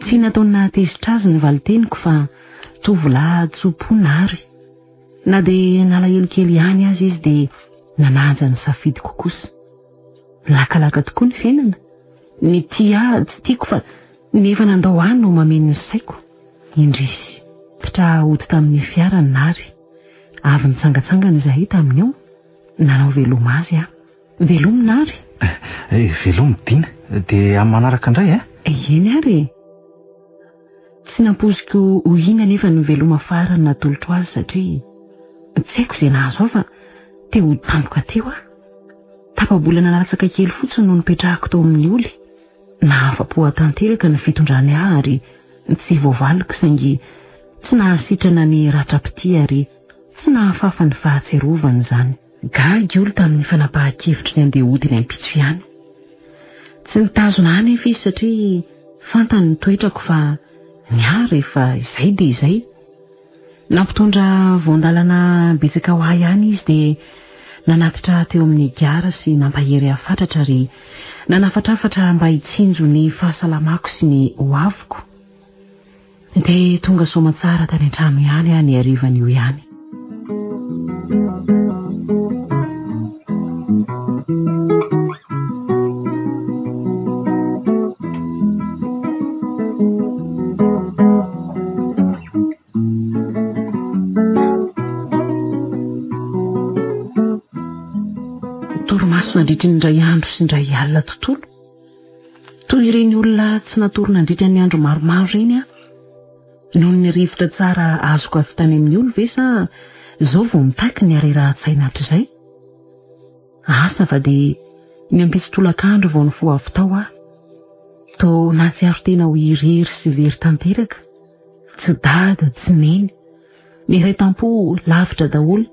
Tsy nataony nahatezitra azy ny valin-teniko fa tovolahy tso-po Nary. Na dia nalahelo kely ihany aza izy dia nanaja ny safidiko kosa. Lakalaka tokoa ny fiainana. Ny tia ahy tsy tiako fa ny efa nandao ahy no mameno ny saiko. Indrisy. Titra hody tamin'ny fiara Nary. Avy nitsangantsangana izahay tamin'io. Nanao veloma azy aho. Veloma Nary. Eh, veloma Dina. Dia amin'ny manaraka indray eh? Eny ary e. Tsy nampoiziko ho iny anefa ny veloma farany natolotro azy satria tsy haiko izay nahazo ahy fa te hody tampoka teo aho. Tapa-bolana latsaka kely fotsiny no nipetrahako tao amin'ny oly. Nahafa-po ahy tanteraka ny fitondrany ahy ary tsy voavaliko saingy. Tsy nahasitrana ny ratram-pitia ary tsy nahafafa ny fahatsiarovana izany. Gaga olo tamin'ny fanapahan-kevitry ny handeha hody ny ampitso ihany. Tsy nitazona ahy anefa izy satria fantany ny toetrako fa ny ahy rehefa izay dia izay. Nampitondra voan-dalana betsaka ho ahy ihany izy dia nanatitra ahy teo amin'ny gara sy nampahery ahy fatratra ary nanafatrafatra mba hitsinjo ny fahasalamako sy ny hoaviko. Dia tonga soamantsara tany an-trano ihany aho ny harivan'io ihany. Torimaso nandritry ny indray andro sy indray alina tontolo. Toy ireny olona tsy natory nandritra ny andro maromaro ireny aho. Noho ny rivotra tsara azoko avy tany amin'ny olo ve sa izao vao mitaky ny harerahan-tsaina hatrizay? Asa fa dia ny ampitso tolakandro vao nifoha avy tao aho. Toa nahatsiaro tena ho irery sy very tanteraka. Tsy dada, tsy neny. Ny iray tampo lavitra daholo.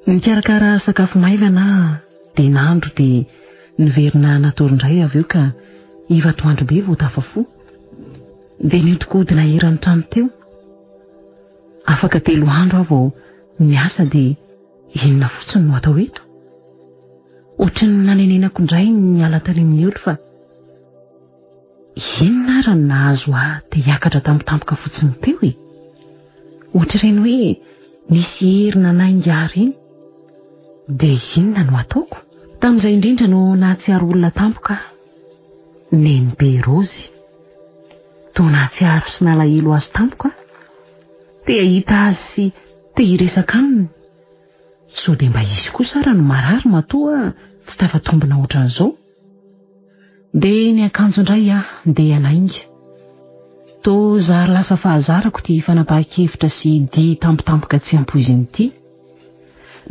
Nikarakara sakafo maivana aho dia nandro dia niverina natory indray avy eo ka efa atoandro be vao tafafoha. Dia nihodinkodina eran'ny trano teo. Afaka telo andro aho vao niasa dia inona fotsiny no atao eto? Ohatran'ny nanenenako indray ny niala tany amin'ny olo fa inona ary no nahazo ahy te hiakatra tampotampoka fotsiny teo e? Ohatr'ireny hoe nisy hery nanainga ahy ireny. Dia inona no ataoko? Tamin'izay indrindra no nahatsiaro olona tampoka aho. Nenibe Raozy. Toa nahatsiaro sy nalahelo azy tampoka aho. Te hahita azy sy te hiresaka aminy. Sao dia mba izy kosa ara no marary matoa tsy tafatombina ohatran'izao? Dia niakanjo indray aho dia hanainga. Toa zary lasa fahazarako ity fanapahan-kevitra sy dihy tampotampoka tsy ampoizina ity.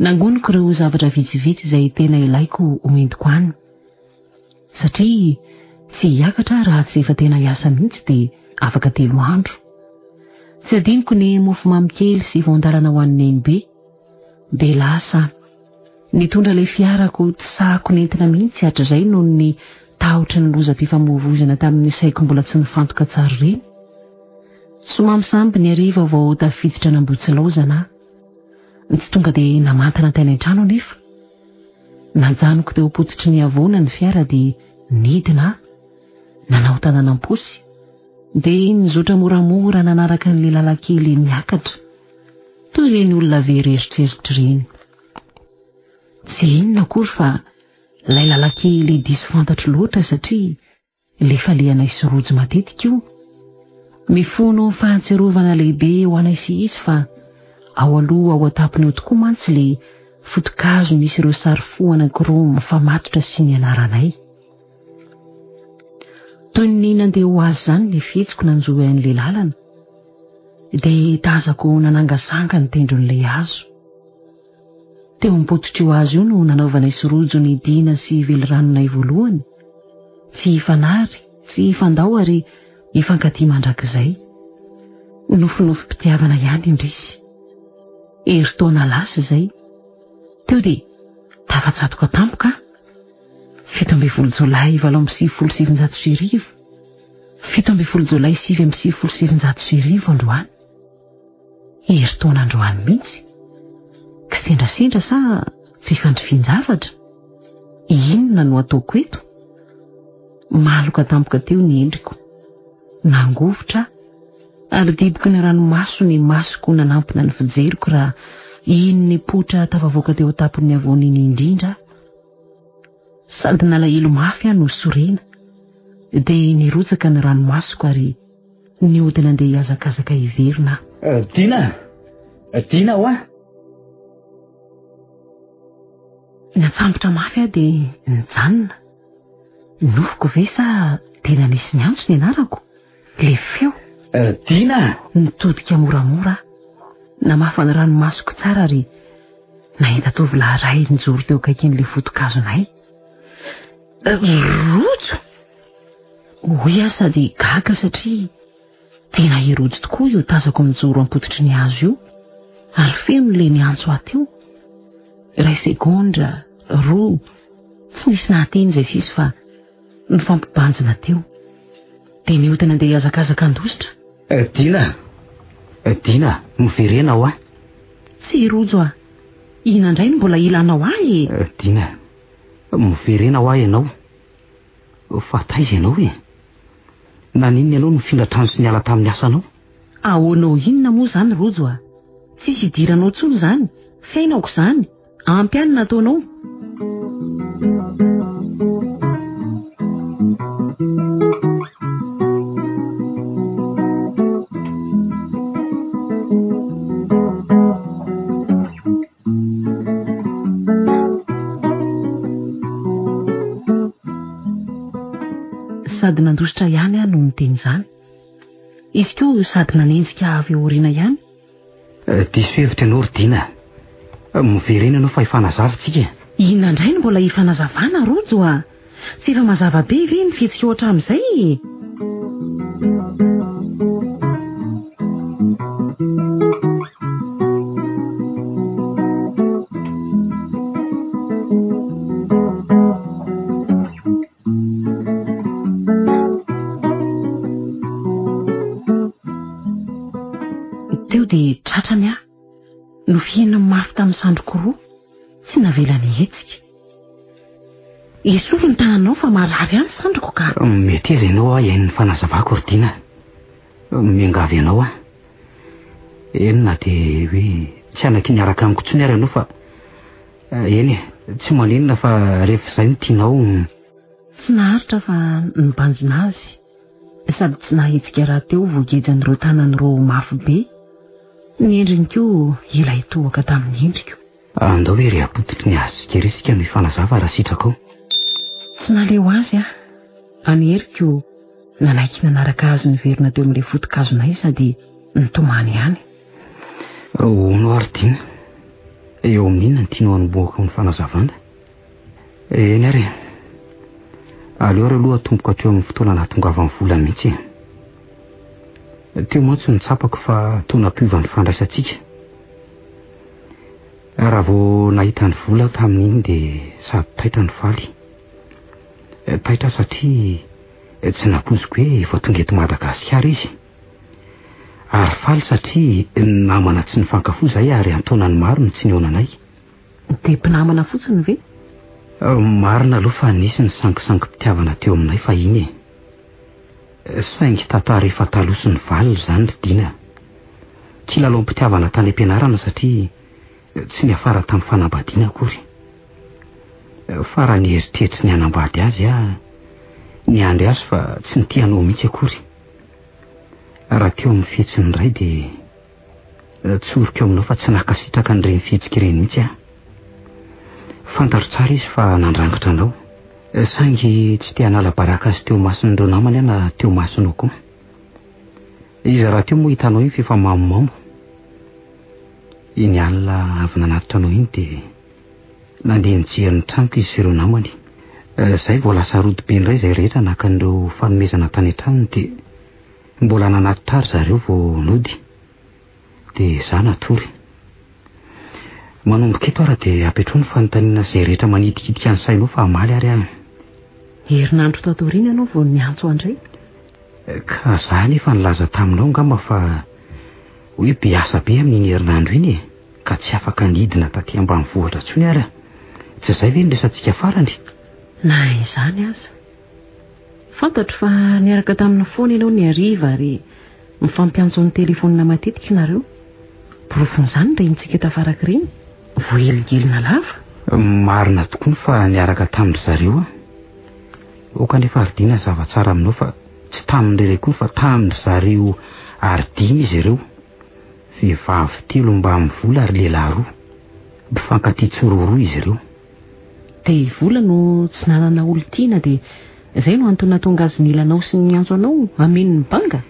Nangoniko ireo zavatra vitsivitsy izay tena ilaiko ho entiko any. Satria tsy hiakatra aho raha tsy efa tena hiasa mihitsy dia afaka telo andro. Tsy adinoko ny mofomamy kely sy voan-dalana ho an'i Nenibe. Dia lasa aho. Nitondra ilay fiarako tsy sahako nentina mihitsy hatrizay noho ny tahotry ny lozam-pifamoivoizana tamin'ny saiko mbola tsy nifantoka tsara ireny. Somambisamby ny hariva vao tafiditra an'Ambohitsilaozana aho. Tsy tonga dia namantana tany an-trano anefa. Najanoko teo am-pototry ny havoana ny fiara dia nidina aho. Nanao tanana am-paosy. Dia nizotra moramora nanaraka an'ilay lalan-kely niakatra. Toy ireny olona very eritreritra ireny. Tsy inona akory fa ilay lalan-kely diso fantatro loatra satria Ilay falehanay sy rojo matetika io. Mifono fahatsiarovana lehibe ho anay sy izy fa ao aloha ao an-tampony ao tokoa mantsy ilay foto-kazo misy ireo sary fo anankiroa mifamatotra sy ny anaranay. Toy ny nandeha ho azy izany ny fihetsiko nanjohy an'ilay lalana. Dia tazako nanangasanga ny tendron'ilay hazo. Teo am-pototr'io hazo io no nanaovanay sy rojo ny dina sy veliranonay voalohany. Tsy hifanary, tsy hifandao ary hifankatia mandrakizay. Nofinofim-pitiavana ihany indrisy. Herintaona lasa izay. Teo dia tafatsatoka tampoka aho. 17 jolay 1998. 17 jolay 1999 androany. Herintaona androany mihitsy. Kisendrasendra sa fifandrifian-javatra? Inona no ataoko eto? Maloka tampoka teo ny endriko. Nangovitra aho, ary diboky ny ranomaso ny masoko nanampina ny fijeriko raha iny nipoitra tafavoaka teo an-tampon'ny havoana iny indrindra aho. Sady nalahelo mafy aho no sorena. Dia nirotsaka ny ranomasoko ary Nihodina andeha hihazakazaka hiverina aho. Dina! Dina hoa! Niantsambotra mafy aho dia nijanona. Nofiko ve sa tena nisy niantso ny anarako? Ilay feo. Dina! Nitodika moramora aho. Namafa ny ranomasoko tsara ary nahita tovolahy iray nijoro teo akaikin'ilay foto-kazonay. Rojo! Hoy aho sady gaga satria Tena i Rojo tokoa io tazako mijoro am-pototry ny hazo io, ary feno ilay niantso ahy teo. Iray segondra, roa, tsy nisy nahateny izay sisa fa nifampibanjina teo. Dia nihodina andeha hihazakazaka handositra. Dina! Dina, miverena hoa! Tsy i Rojo a! Inona indray no mbola ilanao ahy e? Dina, miverena hoa ianao. Fa taiza ianao e? Naninona ianao no nifindra trano sy niala tamin'ny asanao? Ahoanao inona moa izany Rojo a? Tsisy idiranao intsony izany, fiainako izany, ampy ahy ny nataonao. Sady nandositra ihany aho no niteny izany. Izy koa sady nanenjika ahy avy ao aoriana ihany. Diso hevitra ianao ry Dina. Miverena ianao fa hifanazava isika e. Inona indray no mbola hifanazavana Rojo a? Tsy efa mazava be ve ny fihetsikao hatramin'izay e? Teo dia tratrany aho. Nofihininy mafy tamin'ny sandriko roa, tsy navelany hihetsika. Esory ny tananao fa marary ahy ny sandriko ka. Meteza ianao aho hihaino ny fanazavako ry Dina. Miangavy anao aho. Eny na dia hoe tsy hanaiky niaraka amiko intsony ary ianao fa eny e, tsy maninona fa rehefa izay no tianao. Tsy naharitra fa nibanjina azy sady tsy nahetsika rahateo voagejan'ireo tanany ireo mafy be. Ny endriny koa ela hitohaka tamin'ny endriko. Andao ery am-pototry ny hazo kely isika no hifanazava raha sitrakao. Tsy naleo azy aho. Any heriko nanaiky nanaraka azy niverina teo amin'ilay foto-kazonay sady nitomany ihany. Hono ary Dina, eo amin'inona no tianao hanombohako ny fanazavana? Eny ary e. Aleo ary aloha atomboko hatreo amin'ny fotoana nahatongavan'ny vola mihitsy e. Teo mantsy no tsapako fa toa nampiova ny fandraisantsika. Raha vao nahita ny vola aho tamin'iny dia sady taitra no faly. Taitra aho satria tsy nampoiziko hoe efa tonga eto Madagasikara izy. Ary faly satria namana tsy nifankafoy izahay ary an-taonany maro no tsy nihaonanay. Dia mpinamana fotsiny ve? Marina aloha fa nisy ny sangisangy-pitiavana teo aminay fahiny e. Saingy tantara efa taloha sy nivalona izany ry Dina. Kilalaom-pitiavana tany am-pianarana satria tsy niafara tamin'ny fanambadiana akory. Fa raha nieritreritra ny hanambady azy aho, niandry azy fa tsy nitia anao mihitsy akory. Raha teo amin'ny fihetsiny indray dia tsoriko aminao fa tsy nankasitraka an'ireny fihetsika ireny mihitsy aho. Fantatro tsara izy fa nandrangitra anao. Saingy tsy te hanala baraka azy teo imason'ireo namany aho na teo imasonao koa. Izy rahateo moa hitanao iny f'efa mamomamo. Iny alina avy nanatitra anao iny dia nandeha nijery ny tranoko izy sy ireo namany. Izay vao lasa rodobe indray izay rehetra naka an'ireo fanomezana tany an-tranony dia mbola nanatitra ahy ry zareo vao nody. Dia izaho natory. Manomboka eto ary dia apetraho ny fanontaniana izay rehetra manitikitika ny sainao fa hamaly ary aho. Herinandro tato aoriana ianao vao niantso ahy indray. Ka za anefa nilaza taminao angamba fa hoe be asa be amin'iny herinandro iny e, ka tsy afaka nidina taty ambanivohitra intsony ary aho. Tsy izay ve ny resatsika farany? Na izany aza. Fantatro fa niaraka taminy foana ianao ny hariva ary mifampiantso amin'ny telefaonina matetika ianareo. Porofon'izany ireny tsika tafaraka ireny, voahelingelina lava. Marina tokoa fa niaraka tamin-dry zareo aho. Aoka anefa ry Dina zava-tsara aminao fa tsy tamin'irery akory fa tamin-dry zareo ary dimy izy ireo. Vehivavy telo mbamin'ny vola ary lehilahy roa. Mpifankatia tsiroaroa izy ireo. Dia i Vola no tsy nanana olon-tiana dia izay no antony nahatonga azy nila anao sy niantso anao hameno ny banga?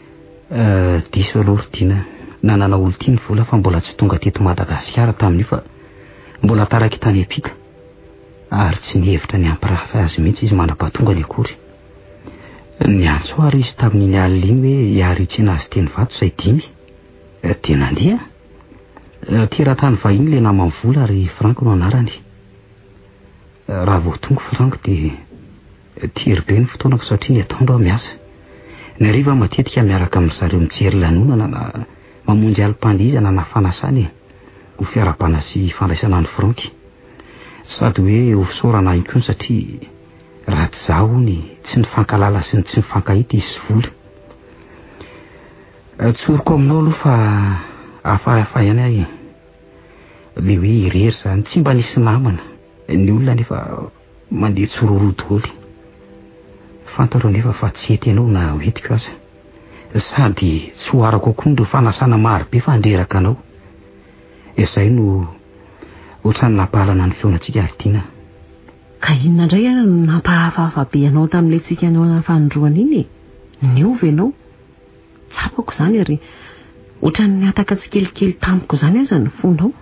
Eh, diso aloha ry Dina. Nanana olon-tiana i Vola fa mbola tsy tonga teto Madagasikara tamin'io fa mbola taraiky tany am-pita. Ary tsy nihevitra ny hampirafy azy mihitsy izy mandra-pahatongany akory. Niantso ahy ary izy tamin'iny alina iny hoe hiara-hitsena azy teny Ivato izay dimy. Dia nandeha aho. Teratany vahiny ilay naman'i Vola ary Franck no anarany. Raha vao tonga Franck dia tery be ny fotoanako satria ny atoandro aho miasa. Ny hariva aho matetika miaraka amin-dry zareo mijery lanonana na mamonjy alim-pandihizana na fanasana e, ho fiarahabana sy fandraisana an'i Franck. Sady hoe ho fisaorana ahy koa satria raha tsy izaho hono tsy nifankahalala sy ny tsy nifankahita izy sy Vola. Tsoriko aminao aloha fa hafahafa ihany aho e. Le hoe irery izany, tsy mba nisy namana, ny olona anefa mandeha tsiroaroa daholo. Fantatro anefa fa tsy hety ianao na ho entiko aza. Sady tsy ho arako koa ireo fanasana maro be fa handreraka anao. Izay no ohatran'ny nampahalana ny fihaonantsika ry Tiana. Ka inona indray ary no nampahafahafa be anao tamin'ilay tsika nihaona fanindroany iny e? Niova ianao. Tsapako izany ary ohatran'ny nihataka tsikelikely tamiko izany aza ny fonao.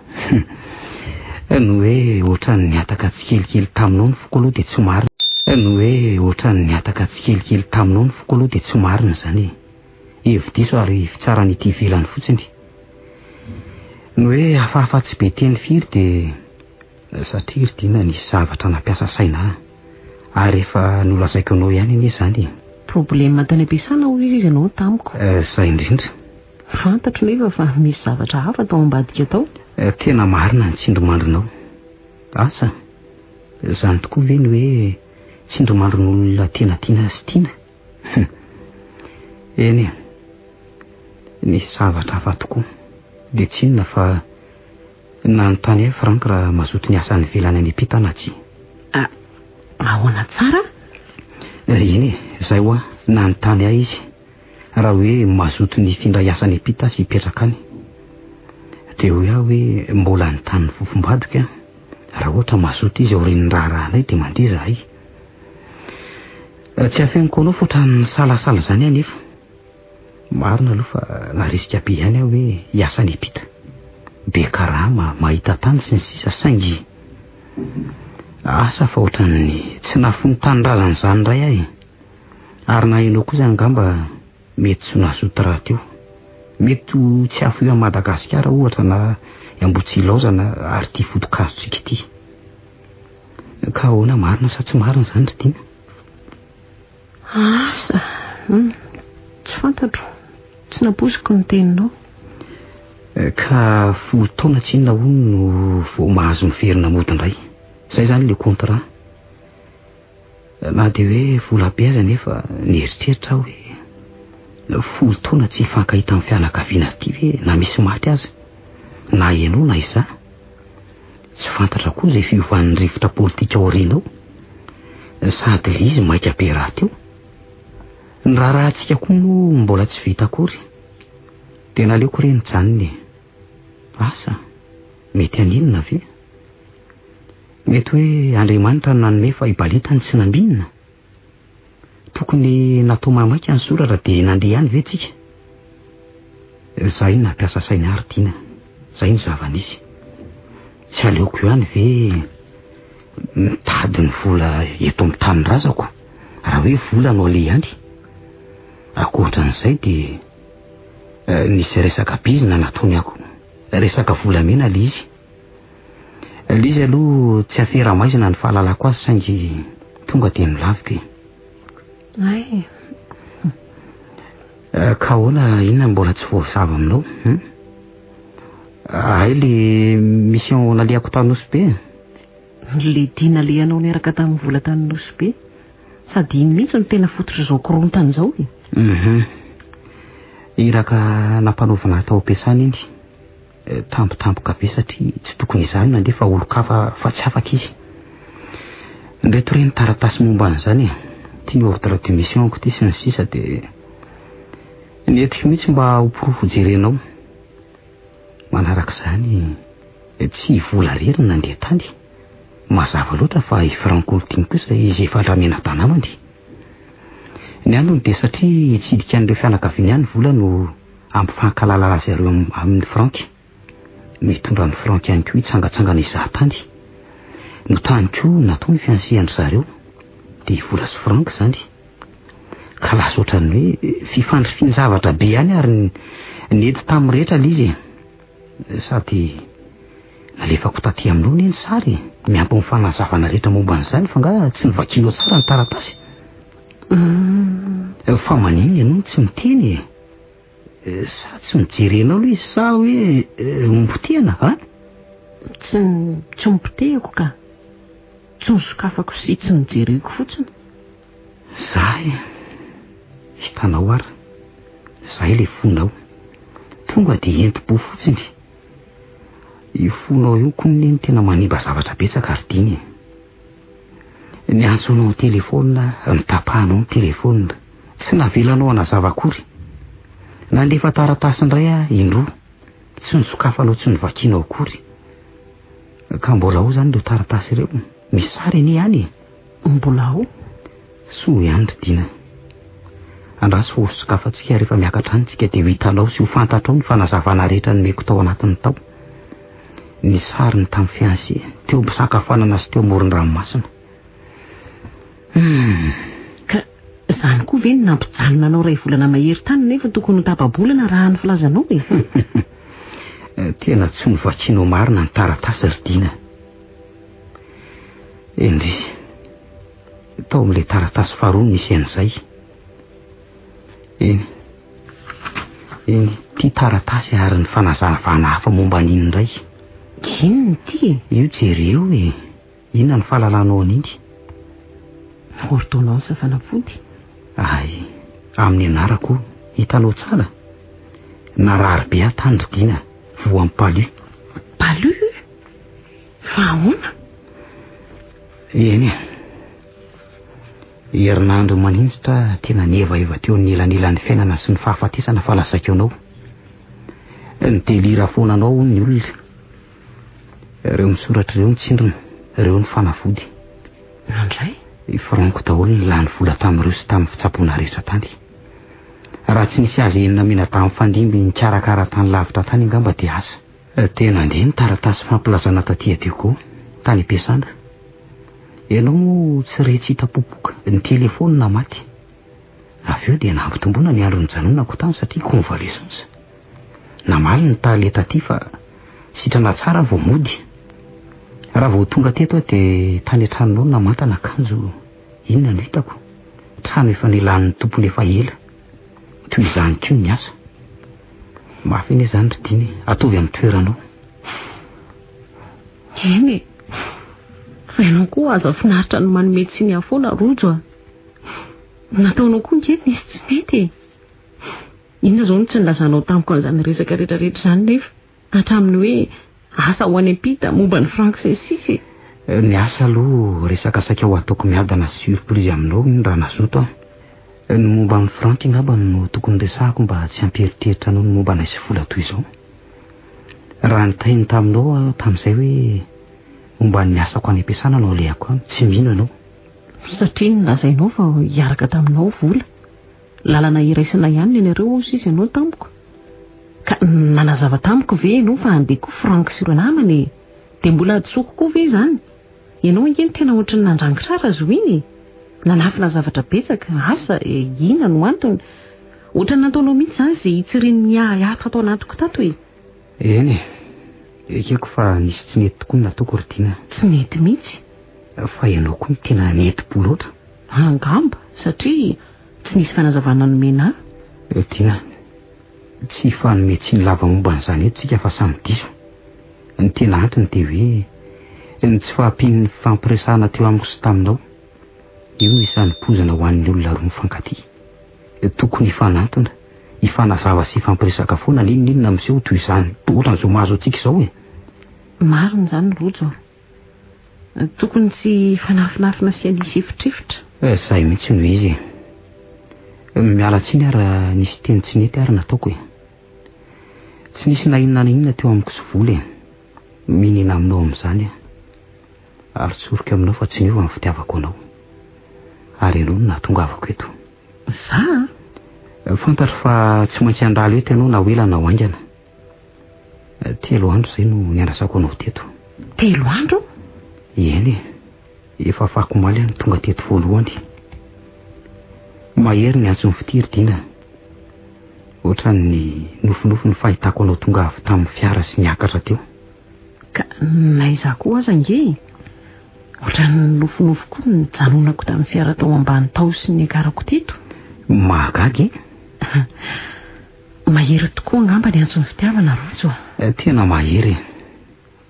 Ny hoe ohatran'ny nihataka tsikelikely taminao ny foko aloha dia tsy marina. Ny hoe ohatran'ny nihataka tsikelikely taminao ny foko aloha dia tsy marina izany e. Hevi-diso ary fitsarana ety ivelany fotsiny. Ny hoe hafahafa tsy be teny firy dia Satria ry Dina nisy zavatra nampiasa saina ahy. Ary efa nolazaiko anao ihany anie izany e. Problème tany am-piasana hoy izy ianao tamiko. Izay indrindra. Fantatro nefa fa misy zavatra hafa tao ambadika tao. Tena marina ny tsindrimandrinao. Asa, izany tokoa ve ny hoe tsindrimandrin'olona tena tiana sy tiana? Hum. Eny e. Nisy zavatra hafa tokoa. Dia tsy inona fa Nanontany ahy Franck raha mazoto niasa any ivelany any am-pita na tsia. Ah, ahoana tsara? Eny e, izay hoa, nanontany ahy izy raha hoe mazoto ny hifindra hiasa any am-pita sy hipetraka any. Dia hoy aho hoe mbola hanontany ny fofombadiko aho, raha ohatra mazoto izy aorian'ny raharahanay dia mandeha izahay. Tsy afeniko anao fa ohatran'ny nisalasala izany aho nefa. Marina aloha fa narisika be ihany aho hoe hiasa any am-pita. Be karama, mahita tany sy ny sisa saingy asa fa ohatran'ny tsy nahafoy ny tanindrazana izany indray aho e. Ary na ianao koa izany angamba mety tsy ho nazoto rahateo. Mety ho tsy hahafoy an'i Madagasikara ohatra na i Ambohitsilaozana ary ity foto-kazontsika ity. Ka ahoana marina sa tsy marina izany ry Dina? Asa, hum, tsy fantatro, tsy nampoiziko ny teninao. Ka folo taona tsinona hono no vao mahazo miverina mody indray. Izay izany ilay contrat. Na dia hoe vola be aza anefa nieritreritra aho hoe folo taona tsy hifankahita amin'ny fianakaviana aty ve na misy maty aza. Na ianao na izaho. Tsy fantatra koa izay fiovan'ny rivotra politika aoriana ao. Sady ilay izy maika be rahateo. Ny raharahantsika koa moa mbola tsy vita akory. Dia naleoko re nijanona e. Asa, mety haninona ve? Mety hoe Andriamanitra no nanome fa i Balita no tsy nambinina? Tokony natao maimaika ny soratra dia nandeha ihany ve tsika? Zay nampiasa saina ahy ry Dina, zay ny zava-nisy. Tsy aleoko ihany ve mitady ny vola eto amin'ny tanindrazako raha hoe vola no aleha any? Ankoatran'izay dia nisy resaka bizina nataony aho koa. Resaka volamena ilay izy. Ilay izy aloha tsy afera maizina ny fahalalako azy saingy tonga dia nolaviko e. Ay. Eh, ka ahoana inona mbola tsy voazava aminao? Hmm? Ay le mission nalehako tany Nosy Be. Le dia nalehanao niaraka tamin'ny vola tany Nosy Be. Sady iny mihitsy no tena fototr'izao korontana izao e. Mhm. Iraka nampanaovina tao am-piasana iny. Tampotampoka be satria tsy tokony izany nandeha fa olon-kafa fa tsy afaka izy. Ndreto re ny taratasy momba an'izany e. Ity ny ordre de mission-ko ity sy ny sisa dia nentiko mihitsy mba ho porofo jerenao. Manaraka izany tsy i Vola irery no nandeha tany. Mazava loatra fa i Franco Oltiny kosa izy efa Ramenata namany. Ny antony dia satria hitsidika an'ireo fianakaviany ihany Vola no hampifankahalala azy ireo amin'i Franck. Mitondra an'i Franck ihany koa hitsangatsangana hizaha tany. No tany koa natao ny fiansehan-dry zareo. Dia i Vola sy Franck izany. Ka lasa ohatran'ny hoe fifandrifian-javatra be ihany ary nety tamin'ny rehetra ilay izy e. Sady nalefako taty aminao anie ny sary e, miampy ny fanazavana rehetra momba an'izany fa angaha tsy novakianao tsara ny taratasy? Fa maninona ianao no tsy miteny e? Sa tsy nojerenao ilay izy sa hoe nompotehana an? Tsy tsy nopotehako ka. Tsy nosokafako sy tsy nojereko fotsiny. Za e! Hitanao ary, zay ilay fonao. Tonga dia entim-po fotsiny. Io fonao io kony no tena manimba zavatra betsaka ry Dina e. Niantso anao an-telefaonina, notapahanao ny telefaonina. Tsy navelanao hanazava akory. Nandefa taratasy indray aho indroa. Tsy nosokafanao tsy novakianao akory. Ka mbola ao izany ireo taratasy ireo. Misy sary anie any e. Mbola ao. Soa ihany ry Dina. Andraso fa ho sokafantsika rehefa miakatra any tsika dia ho hitanao sy ho fantatrao ny fanazavana rehetra nomeko tao anatiny tao. Ny sariny tamin'ny fiancé, teo am-pisakafoanana sy teo amoron-dranomasina. Hum. Ka izany koa ve no nampijanona anao iray volana mahery tany nefa tokony ho tapa-bolana raha ny filazanao e? Tena tsy novakianao marina ny taratasy ry Dina. Indrisy. Tao amin'ilay taratasy faharoa no nisy an'izay. Eny. Eny, ity taratasy ary ny fanazavana hafa momba an'iny indray. Inona ity e? Io jereo e. Inona no fahalalanao an'iny? Ordonnance fanafody. Ay, amin'ny anarako, hitanao tsara? Narary be aho tany ry Dina, voan'ny palu. Palu? Fa ahoana? Eny e. Herinandro maninjitra tena nihevaeva teo anelanelan'ny fiainana sy ny fahafatesana fa lazaiko anao. Nidelira foana anao hono ny olona. Ireo misoratra ireo ny tsindrona, ireo ny fanafody. Nandray? I Franck daholo ny lany vola tamin'ireo sy tamin'ny fitsaboana rehetra tany. Raha tsy nisy azy enina mianadahy mifandimby nikarakara tany lavitra tany angamba dia asa. Dia nandeha ny taratasy fampilazana taty Diego, tany am-piasana. Ianao moa tsy re tsy hita popoka, ny telefaonina maty. Avy eo dia nampitomboina ny andro nijanonako tany satria convalescence. Namaly ny tale taty fa sitrana tsara aho vao mody. Raha vao tonga teto aho dia tany an-tranonao no namantana akanjo inona no hitako? Trano efa nilan'ny tompony efa ela. Toy izany koa ny asa. Mafy anie izany ry Dina e. Ataovy amin'ny toeranao. Eny e. Fa ianao koa aza finaritra ny manome tsiny ahy foana Rojo a. Nataonao koa nge nisy tsy nety e. Inona izao no tsy nilazanao tamiko an'izany resaka rehetrarehetra izany nefa? Hatramin'ny hoe asa ho any am-pita momba an'i Franck sy ny sisa e. Ny asa aloha resaka saika ho ataoko miadana sy surprise aminao iny raha nazoto aho. Ny momba an'i Franck angamba no tokony resahako mba tsy hampieritreritra anao ny momba anay sy vola toy izao. Raha niteny taminao aho tamin'izay hoe momba ny asako any am-piasana no alehako any, tsy mino ianao. Satria nolazainao fa hiaraka taminao vola. Lalana iraisana ihany ny anareo hoy sisa ianao tamiko. Ka nanazava tamiko ve ianao fa handeha koa Franck sy ireo namany e? Dia mbola hadisoako koa ve izany? Ianao ange no tena ohatran'ny nandrangitra zo iny e! Nanafina zavatra betsaka, asa inona no antony? Ohatran'ny nataonao mihitsy izany izay hitsirian'ny ahiahy tato anatiko tato e! Eny e! Ekeko fa nisy tsy nety tokoa ny nataoko ry Dina. Tsy nety mihitsy. Fa ianao koa no tena nety-po loatra. Angamba, satria tsy nisy fanazavana nomena ahy. Dina, tsy hifanome tsiny lava momba an'izany eto tsika fa samy diso. Ny tena antony dia hoe ny tsy fahampian'ny fifampiresahana teo amiko sy taminao. Io no isan'ny poizina ho an'ny olona roa mifankatia. Tokony hifanantona, hifanazava sy hifampiresaka foana n'inon'inona miseho toy izany ohatran'izao mahazo antsika izao e! Marina izany Rojo a! Tokony tsy hifanafinafina sy hanisy efitrefitra. Izay mihitsy no izy e! Miala tsiny aho raha nisy teny tsy nety ary nataoko e! Tsy nisy na inona na inona teo amiko sy vola e! Minina aminao amin'izany aho. Ary tsoriko aminao fa tsy niova ny fitiavako anao. Ary ianao no nahatongavako eto. Za? Fantatro fa tsy maintsy handalo eto ianao na ho ela na ho haingana. Telo andro izay no niandrasako anao teto. Telo andro? Eny e. Efa afak'omaly aho no tonga teto voalohany. Mahery ny antson'ny fitia ry Dina. Ohatran'ny nofinofy ny fahitako anao tonga avy tamin'ny fiara sy niakatra teo. Ka na izaho koa aza ange e! Ohatran'ny nofinofy koa ny nijanonako tamin'ny fiara tao ambany tao sy niakarako teto. Mahagaga e! Mahery tokoa angamba ny antson'ny fitiavana Rojo a! Tena mahery e!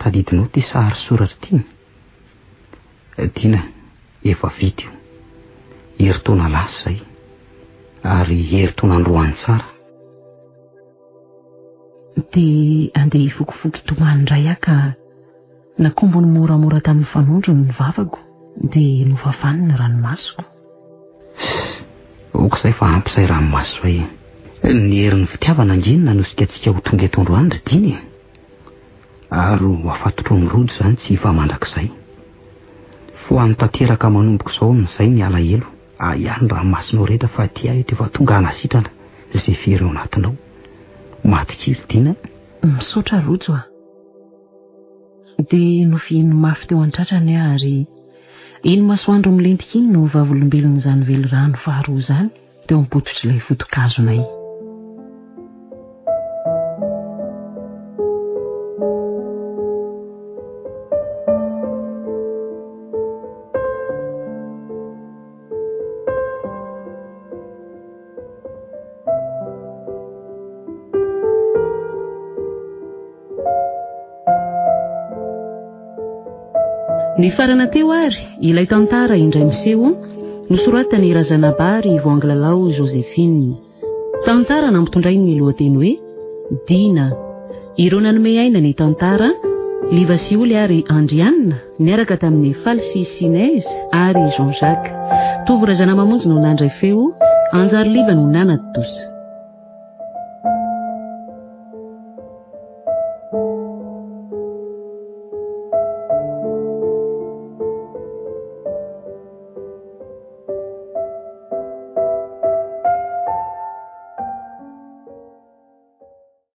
Tadidinao ity sary soratra ity? Dina, efa vita io. Herintaona lasa izay. Ary herintaona androany tsara. Dia andeha hifokifoky hitomany indray aho ka nakombony moramora tamin'ny fanondrony ny vavako dia nofafany ny ranomasoko. Aoka izay fa ampy izay ranomaso izay e. Ny herin'ny fitiavana ange no nanosika antsika ho tonga eto androany ry Dina e. Ary ho afatotro amin'ny rojo izany tsy hifaha mandrakizay. Foano tanteraka manomboka izao amin'izay ny alahelo, ahiahy ny ranomasonao rehetra fa aty aho eto efa tonga hanasitrana izay fery ao anatinao. Matokia ry Dina a. Misaotra Rojo a. Dia nofihininy mafy teo an-tratrany aho ary iny masoandro milentika iny no vavolombelon'izany velirano faharoa izany. teo am-pototr'ilay foto-kazonay. Nifarana teo ary ilay tantara indray miseho nosoratan'i Razanabary Voangilalao Joséphine. Tantara nampitondrainy ny lohateny hoe Dina. Ireo nanome aina ny tantara, Liva sy Oly ary Andrianina, niaraka tamin'i Faly sy Sinez ary Jean Jacques. Tovo Razanamamonjy no nandray feo, Anjary Liva no nanatontosa.